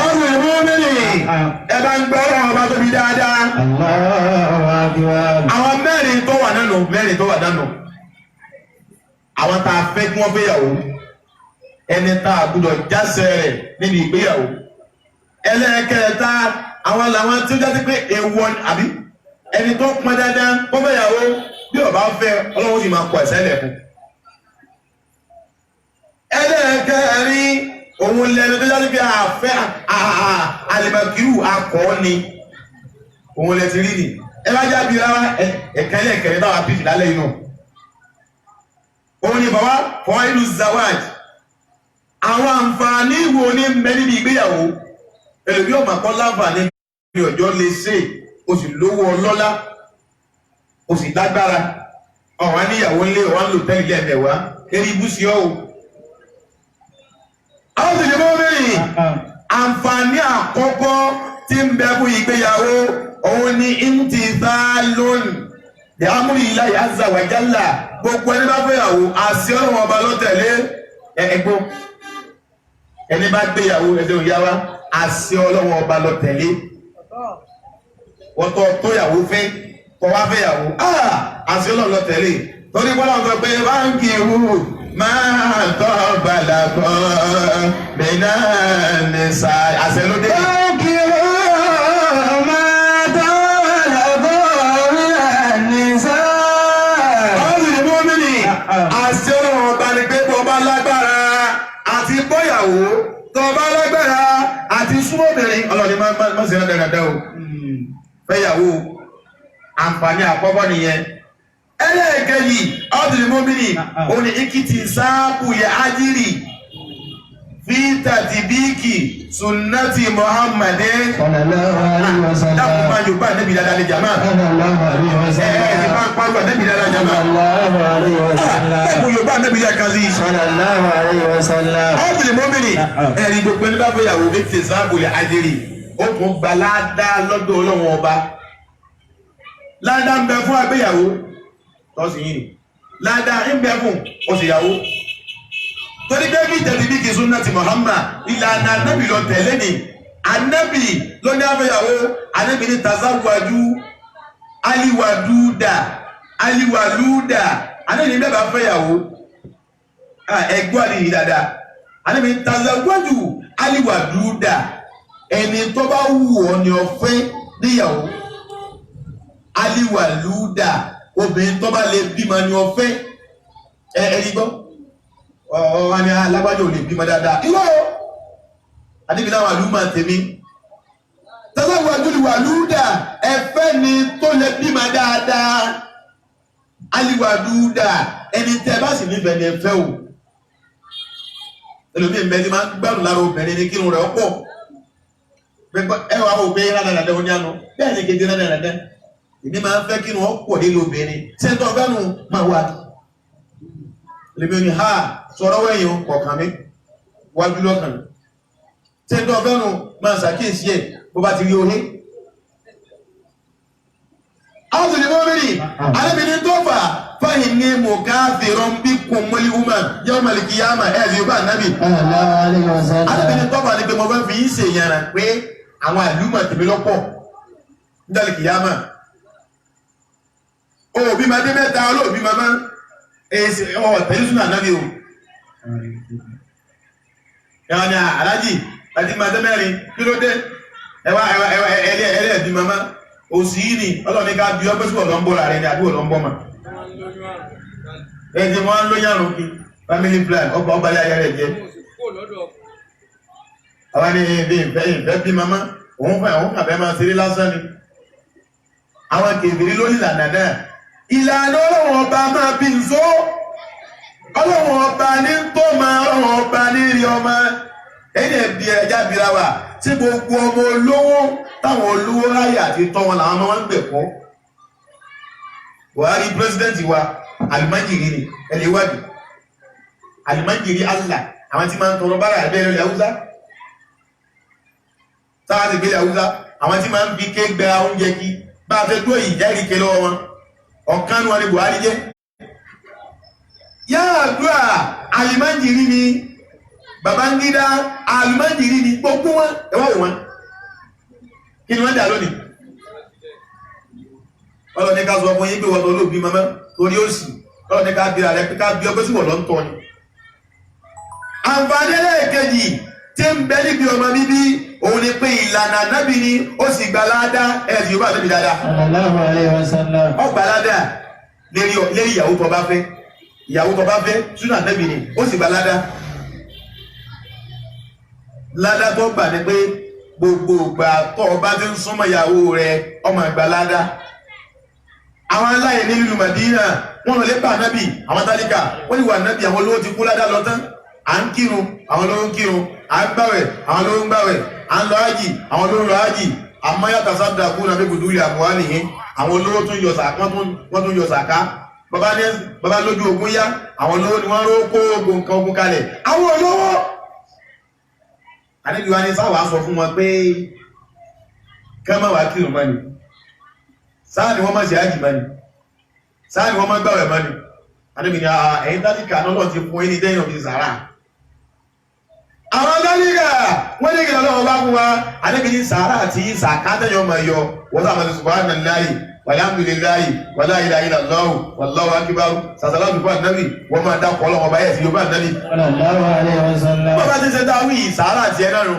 Àwọn ìlú mìíràn ẹ bá ń gbọ́ ọlọ́wọ́ bá tóbi dáadáa. الله أكبر. Àwọn mẹ́rin tó wà nánu, mẹ́rin tó wà nánu, àwọn tá a fẹ́ kí wọ́n fẹ́yàwó, ẹni tá a gbọ́dọ̀ jásẹ̀ rẹ̀ níbi ìgbéyàwó. Ẹlẹ́ẹ̀kẹta, àwọn làwọn tí ó jásí pé èèwọ̀ ni, àbí ẹni tó pọn dandan kó fẹ́yàwó, bí ó bá fẹ́ Ọlọ́run sì máa kọ ẹ̀ṣẹ̀ lẹ̀ fún. Ẹlẹ́ẹ̀kẹrin, òun lẹni tó jásí pé àfẹ́ àlìmọ̀kírù akọ́ ni, òun lẹ ti rí ni ẹ bá jábí rárá. Ẹ̀ka ẹlẹ́ẹ̀kẹrin táwa pìtì lálẹ́ inú òun ni bàbá fọwọ́ ìlú zawaj. Àwọn àǹfààní wo ní ń bẹ níbi ìgbéyàwó? Ẹlòmí ọ̀mà kọ́ láǹfààní ní ọjọ́ lè ṣe, o sì lówó ọlọ́lá, o sì lágbára, ọ̀wá níyàwó ńlé, ọ̀wá ń lò tẹ́lẹ̀ lẹ́ẹ̀mẹ̀wá eré ibú sí ọ́ o. Àwọn tètè mọ́ mẹ́rin. Àǹfààní àkọ́kọ́ tí ń bẹ fún ìgbéyàwó òun ni imtithalun li amri Allahi azza wa jalla. Gbogbo ẹni bá fẹ́yàwó, àṣẹ Ọlọ́run ọba ló tẹ̀lé. Ẹ̀gbọ́n, ẹni bá gbéyàwó ẹsẹ̀ òyà wa, àṣẹ Ọlọ́run ọba ló tẹ̀lé. Wọ́n tọ́ tóyàwó fẹ́ kọ́ wá fẹ́yàwó, àṣẹ Ọlọ́run ló tẹ̀lé, torí bọ́lá ń sọ pé báńkì wù máa tọ́ balàkọ́ mẹ́nà ní sa àṣẹ ló dé. فانكحوا ما طاب لكم من النساء. Ọ̀sìn ní mọ́mìnì, àṣẹ Ọlọ́run ọba ni pé tó bá lágbára àti bọ́yàwó, tó bá lágbára àti súnmọ́bìnrin, Ọlọ́run ní má ṣe rán dáadáa o. Fẹ́yàwó, àǹfààní àkọ́kọ́ nìyẹn. Ẹlẹ́ẹ̀kejì, ọ̀sìn ní mọ́mìnì, òun ni ikìtì sáàpù yẹ ájírì fi tàtìbíkì sunnati Muhammadin. صلى الله عليه وسلم. Dákun, máa yóò bá ẹ̀nẹ́bí dáadáa ní jàmáà. صلى الله عليه Ẹ ẹ ti وسلم. máa ń pariwo ẹ̀nẹ́bí dáadáa jàmáà. صلى الله عليه وسلم. Ẹ̀kún Yorùbá ẹ̀nẹ́bí yẹ kan sí. صلى الله عليه وسلم. Ọ́bìnrin mọ́mìnì, ẹ̀rí gbogbo ẹni bá fẹ́yàwó ní ti sáàbùlẹ̀ ajẹ́rì, ó tún gba ládá lọ́dọ̀ Ọlọ́run ọba. Ládá ń bẹ fún agbéyàwó tọ́sí yìí ni ládá ń bẹ fún oṣìyàwó, torí pé bí tẹ̀lé bí kì í súnà ti Muhammad, ìlànà anábì lọ tẹ̀lé ni. Anábì ló ní afẹ́yàwó, anábì ní tazawwaju aliwaduda aliwaluda. Anábì ní bẹ́ẹ̀ bá fẹ́yàwó, ẹgbọ́n àdìyí dáadáa. Anábì ní tazawwaju aliwaduda, ẹni tó bá wù ọ́ ni ó fẹ́ níyàwó. Aliwaluda, obìnrin tó bá lè bímọ ni ó fẹ́. Ẹni gbọ́ ọ wá ní alágbájọ ò lè bímọ dáadáa, irọ́ o. Adébí láwọn àlùmọ̀ tèmi tazawwaju aliwaluda, ẹfẹ́ ni tó lè bímọ dáadáa. Aliwaluda, ẹni tẹ́ bá sì nífẹ̀ẹ́ ni ẹ fẹ́ o. Ẹlòmíì mẹ́ni máa ń gbádùn lára obìnrin ní kírun rẹ̀ ọ̀pọ̀. Ẹ wàá wò pé rádàrádà ó ní àná bẹ́ẹ̀ ni kejì rádàrádà. Èmi máa ń fẹ́ kírun ọ̀pọ̀ nílé obìnrin sẹ́ńtọ́ ọ̀gánù máa wà. Ẹlòmíì ní ha sọ̀rọ̀ wẹ̀yìn kọ̀ọ̀kan mi wájú lọ́kàn mi sẹ́ńtọ́ ọ̀gánù máa ṣàkíyèsí ẹ̀ bó bá ti rí oní. Àwọn tòlè mọ́mìnì arábìnrin tó fà fáyìn ní mùkáfìrún bí kò mọ́lí woman yawm al-qiyamah ẹ̀ ṣe bá nábì. Sallallahu alaihi wasallam. Arábìnrin tó fà ní pé mo fẹ́ fi yín ṣe ìyàrá pé àwọn àlùmọ̀ tèmi lọ́pọ̀ nígbàlè kìyàmà. Òbí máa dé mẹ́ta olóòbí máa máa ọ̀ tẹ̀lé súnà nábì o. Ẹ̀wọ̀n ni alájì àti máa dé mẹ́rin, kí ló dé? Ẹwà ẹwà ẹwà ẹlẹ́ ẹlẹ́ bí mama òsì yìí ni Ọlọ́run ní ká bí ọpẹ́ sí ọ̀dọ́ ń bọ̀ rẹ̀ ni àbí ọ̀dọ́ ń bọ̀ mà. Ẹ ti wọ́n lóyún àrùn kí family plan ọba ọba ilé ayé rẹ̀ jẹ́. Àwa ni ibi ìfẹ́ ìfẹ́ bí mama òun fẹ́ òun kàfẹ́ máa ṣeré lásán ni. Àwọn kèbèrè lórí ìlànà náà. Ìlànà Ọlọ́run ọba máa bí nso. Ọlọ́run ọba ní tó máa Ọlọ́run ọba ní rí ọmọ. Ẹni ẹ̀bí ẹja bíra wa tí gbogbo ọmọ olówó táwọn olówó ráyè àti tọ́ wọn làwọn ọmọ wọn ń gbẹ̀kọ́. Buhari pírẹsidẹ́ǹtì wa, alimajiri ni, ẹni ìwádìí. Àlùmọ́jìrì Allah, àwọn tí máa ń tọrọ bára ẹ̀bẹ́ lórí Haúsá. Sáà ti gbélé Haúsá, àwọn tí máa ń fi ké gba oúnjẹ kí bá a fẹ́ dúró yìí jẹ́rìí ké lọ́wọ́ wọn. Ọ̀kan nu wọn ni Buhari jẹ́. Yar'Adua àlùmọ́jìrì ni, Babangida àlùmọ́jìrì ni, gbogbo wọn ẹ̀wọ́ wọn. Kí ni wọ́n dà lónìí? Ọlọ́ni ká sọ fún yín pé wọ́n tó lóòbí mọ́mọ́ torí ó sì ọlọ́ni ká bí ààrẹ ká bí ọgbẹ́ sí wọ́n lọ ń tọ́ ni. Àǹfààní ẹlẹ́ẹ̀kejì tí ń bẹ níbi ọmọ bíbí òun ni pé ìlànà ànábì ni ó sì gba ládá ẹ̀sìn Yorùbá ànábì dáadáa. Sallallahu alayhi wa sallam. Ó gba ládá lérí ìyàwó tó bá fẹ́, ìyàwó tó bá fẹ́ súnà ànábì ni ó sì gba ládá. Ládá tó gbà ni pé gbogbo ìgbà tó o bá ti ń súnmọ́ ìyàwó rẹ ọmọ ìgbà ládá. Àwọn aláìní nílùú Màdínà wọn lọ lé bá ànábì, àwọn tálíkà wọn ní wà ànábì, àwọn olówó ti kú ládá lọ tán. À ń kírun, àwọn olówó ń kírun, à ń gbàwẹ̀, àwọn olówó ń gbàwẹ̀, à ń lọ ájì, àwọn olówó ń lọ ájì. Àmọ́ yàtọ̀ sábà kú nàbí gbùdúrì àmúhá nìyí, àwọn olówó tún yọ sàká, wọ́n tún yọ sàká. Bàbá lójú ogun yá, àwọn olówó ni wọ́n ró kó ogun nǹkan ogun kalẹ̀. Àwọn olówó ànábì wa ní sáwà sọ fún wọn pé ká má wàá kírun mọ́ ni, sáà ni wọ́n má ṣe ájì mọ́ ni, sáà ni wọ́n má gbàwẹ̀ mọ́ ni. Ànábì ní ẹ̀yin tálíkà náà lọ́ọ̀ ti fún yín ní dẹ́yìn òfin sàrà. Àwọn tálíkà wọ́n ní kí Ọlọ́run bá fún wa. Ànábì ní sàrà àti sàká tẹ̀yìn ọmọ ẹ̀yọ wọ́n sábà ní subhanallahi walhamdulillahi wala ilaha illallahu wallahu akbar sàṣàlátù fún ànábì wọ́n máa dákọ̀ Ọlọ́run ọba ẹ̀ sí Yorùbá ànábì. Sallallahu alayhi wa sallam. Bọ́lá ti ṣe dáwí sàárà tiẹ̀ náà nù.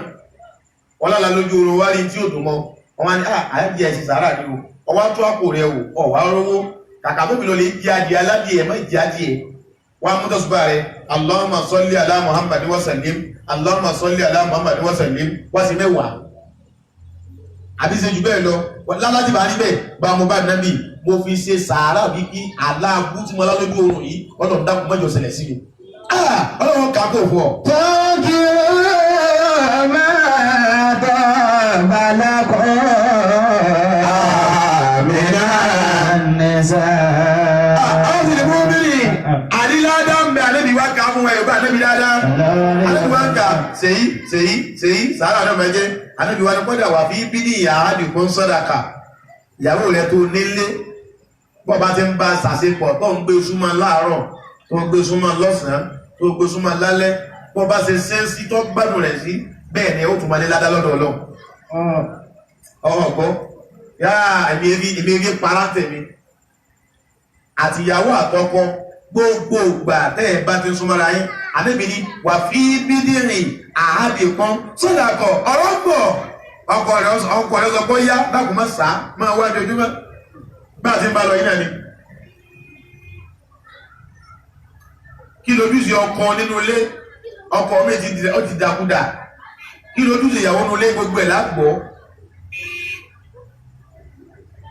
Wọ́n lálá lójú oorun wá rí tí ò dùn mọ́. Wọ́n wá ní àyájẹ́ ẹ̀sìn sàárà ni o. Ọwá tó àpò rẹ̀ wò, ọ̀wá rówó. Kàkà tó fi lọ lè jẹ adìẹ aládìẹ mọ́ jẹ adìẹ. Wọ́n á mú tọ́sùbà rẹ̀. Allahumma salli ala Muhammad wa sallim. Allahumma salli ala Muhammad wa sallim. Wá sí mẹ́wàá. Àbí ṣe jù bẹ́ẹ̀ lọ. Lálá ti bá rí bẹ́ẹ̀ bá mo bá nábì. Mo fi ṣe sàárà bí kí aláàbù tí mo lá lójú oorun yìí. Ọlọ́run dákun mọ́jọ ṣẹlẹ̀ sí mi. Ọlọ́run kà kó fún ọ. Tankihu ma taba lakum minan nisa. Àwọn sì lè mú bírí àdíládá ń bẹ àlébi wá ká fún ẹ̀yọ̀bá àlébi dáadáa. Àlébi wá ká ṣèyí ṣèyí ṣèyí sàárà náà mẹ́jẹ́. Àlébi wá ní kọ́dà wà fi bídí ìyá àdìkún sàdákà. Ìyàwó rẹ̀ tó nílé. Bọ́ bá ti ń bá ṣàṣepọ̀ tó ń gbé súnmọ́ láàárọ̀, tó ń gbé súnmọ́ lọ́sàn-án, tó ń gbé súnmọ́ lálẹ́. Bọ́ bá ṣe ṣe sí tó gbádùn rẹ̀ sí, bẹ́ẹ̀ ni ó tún máa ní ládá lọ́dọ̀ Ọlọ́run. Ọ̀gbọ́, yáà èmi ebi para tèmi. Àtìyàwó àtọkọ gbogbo ìgbà tẹ́ ẹ bá ti ń súnmọ́ra yín, ànábì ní wà fi bídìrìn àhábì kan sódàkọ̀ ọ̀rọ̀ pọ̀. Ọkọ rẹ̀ sọ pé yá dákun má sá máa wá ojoojúmọ́. Bá a ti ń bá lọ yín náà ni. Kí lójúṣe ọkọ nínú ilé? Ọkọ mi ti dàkúdà. Kí lójúṣe ìyàwó nínú ilé? Gbogbo ẹ̀ lágbọ́.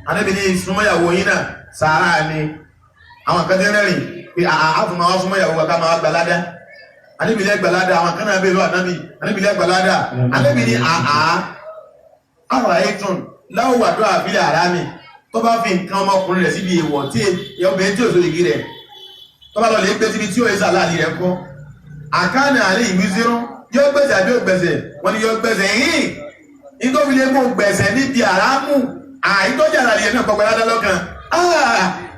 Ànábì ní súnmọ́yàwó yín náà sàárà ni. Àwọn kan ti rẹ́rìn pé àtúmọ̀ wá súnmọ́yàwó wa ká máa gbalada. Ànábì ní gbalada, àwọn kan náà bèèrè lọ ànábì. Ànábì ní gbalada. Ànábì ní àwọn àìtún láwùwàdó àbílẹ̀ àrá mi tó bá fi nǹkan ọmọkùnrin rẹ̀ síbi èèwọ̀ tí obìnrin tí ò sórí igi rẹ̀ tó bá lọ lè gbé síbi tí ó yẹ sàlàyé rẹ̀ kọ́. Àkànnà àlẹ́ ìwé zero yóò gbẹ̀sẹ̀ àbí ògbẹ̀sẹ̀ wọ́n ní yóò gbẹ̀sẹ̀ yìí nítorí lè mú gbẹ̀sẹ̀ níbi àrámù àìtọ́jà àlàyé náà kọ̀ọ̀kan ládá lọ́kàn.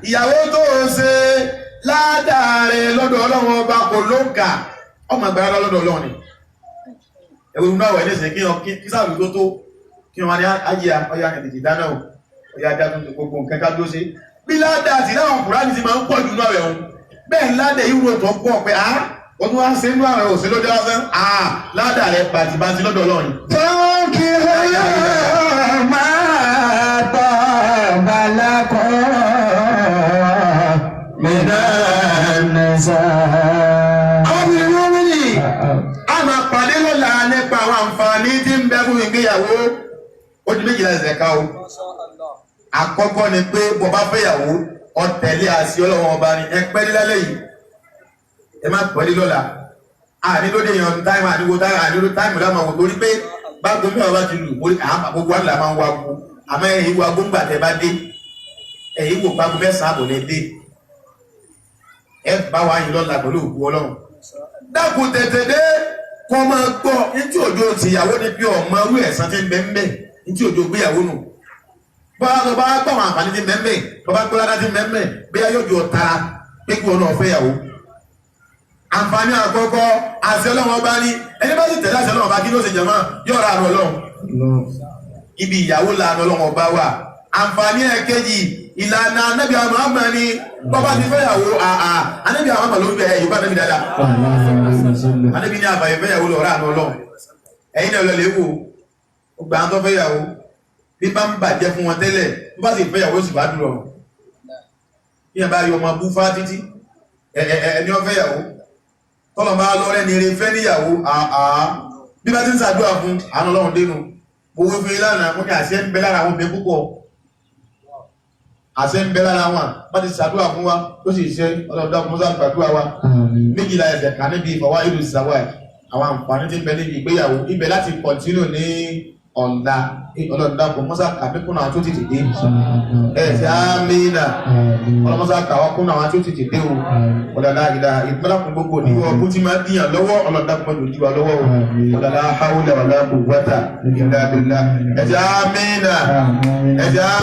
Ìyàwó tó o ṣe ládàá rẹ̀ lọ́dọ̀ Ọlọ́run ọba kò ló ń kà ọmọ ìgbà ládàá lọ́dọ̀ Ọlọ́run ni. Ẹ̀wọ̀n inú àwẹ̀ ní ìsìn kí sáàbì tó tó kí wọ́n ní ayé ọya ẹ̀dìdì dáná o ọya ajá tó gbogbo nǹkan ká dúró sí. Bí ládàá àti láwọn Kùránì ti máa ń pọ̀ jù nínú àwẹ̀ òun bẹ́ẹ̀ ládàá ìwúrò tó pọ̀ pé á ó tún wá ṣe inú àwẹ̀ òsè lójú lásán ládàá rẹ̀ bàtìbàtì lọ́dọ̀ Ọlọ́run. Tankihu ma taba lakum minan nisa. Àwọn obìnrin wọn wí ní a máa pàdé lọ́la nípa àwọn àǹfààní tí ń bẹ fún ìgbéyàwó. Ó di méjìlá ẹsẹ̀ ká o. Àkọ́kọ́ ni pé bó bá fẹ́yàwó ó tẹ̀lé àṣẹ Ọlọ́run ọba ni ẹ pẹ́ dé lálẹ́ yìí, ẹ má pẹ́ dé lọ́la. Àní lóde yan táìmù àníwo táìmù àníwo táìmù láwọn àwọn torí pé báwo mẹ́wàá bá ti lù mórí gbogbo àná máa ń wá gbó àmọ́ ẹ̀yìn wo agbóngbà tẹ bá dé ẹ̀yìn wò báwo mẹ́sàn-án àbọ̀ lẹ dé ẹ bá wa yín lọ́la pẹ̀lú òkú Ọlọ́run. Dákun tètè dé kọ́ máa gbọ́ ntí òjò tìyàwó ni bí ọmọ irú ẹ̀san tí ń bẹ ń bẹ ntí òjò gbéyàwó nù. Bọ́lá tó bá gbọ́ àwọn àǹfààní tí ń bẹ ń bẹ, bọ́lá gbọ́ ládá tí ń bẹ ń bẹ, bóyá yóò jọ tara pé kí wọn náà fẹ́ yàwó. Àǹfààní àkọ́kọ́, àṣẹ Ọlọ́run ọba ní ẹni bá sì tẹ̀lé àṣẹ Ọlọ́run ọba, kí ló ṣe jẹ̀mọ́? Yóò ra àrùn Ọlọ́run. Ibi ìyàwó làánú Ọlọ́run ọba wà. Àǹfààní ẹ̀kejì, ìlànà anábì Muhammad ni bọ́bá ti fẹ́yàwó àà anábì Muhammad ló ń bẹ ẹ̀yìn bá anábì dáadáa. Anábì ní àbàyè fẹ́yàwó lọ́ọ́ rà àánú Ọlọ́run. Ẹ̀yin náà lọ lè wò ó gbà ń tọ́ fẹ́yàwó bí bá ń bàjẹ́ fún wọn tẹ́lẹ̀, bí bá sì fẹ́yàwó sì bá dùn ọ̀rọ̀ bí ẹ bá yọ ọmọ abú fá títí ẹni ọ fẹ́yàwó tọ́lọ̀ bá lọ́rẹ́ ní eré fẹ́ níyàwó àà bí bá ti ń ṣàdúrà fún àánú Ọlọ́run dénú. Mo wí fún yín lánàá, mo ní àṣẹ ń bẹ lára àwọn obìnrin púpọ̀, àṣẹ ń bẹ lára wọn bá ti ṣàdúrà fún wa tó sì ṣe. Ọlọ́run dákun mọ́sá gbàdúrà wa. Méjìlá ẹsẹ̀ kan níbi ìfọwá ìlú ìsàwà ẹ̀, àwọn àǹfààní tí ń bẹ níbi ìgbéyàwó, ibẹ̀ láti kọ̀ntínú ní ọ̀la. Ọlọ́run dákun mọ́sá kàmíkùnà àwọn tó ti dìde ẹ̀ ṣe àmínà. Ọlọ́mọ́sá kàwá kúnnà àwọn tó ti dìde o. Ọ̀làlá ìlà ìpínlẹ̀kùn gbogbo ní ọkùn tí máa díyàn lọ́wọ́. Ọlọ́run dákun mọ́jọ díwà lọ́wọ́ o. Ọ̀làlá haúlẹ̀ wàlá quwwata illa billah. Ẹ̀ ṣe àmínà. Ẹ̀ ṣe àmínà.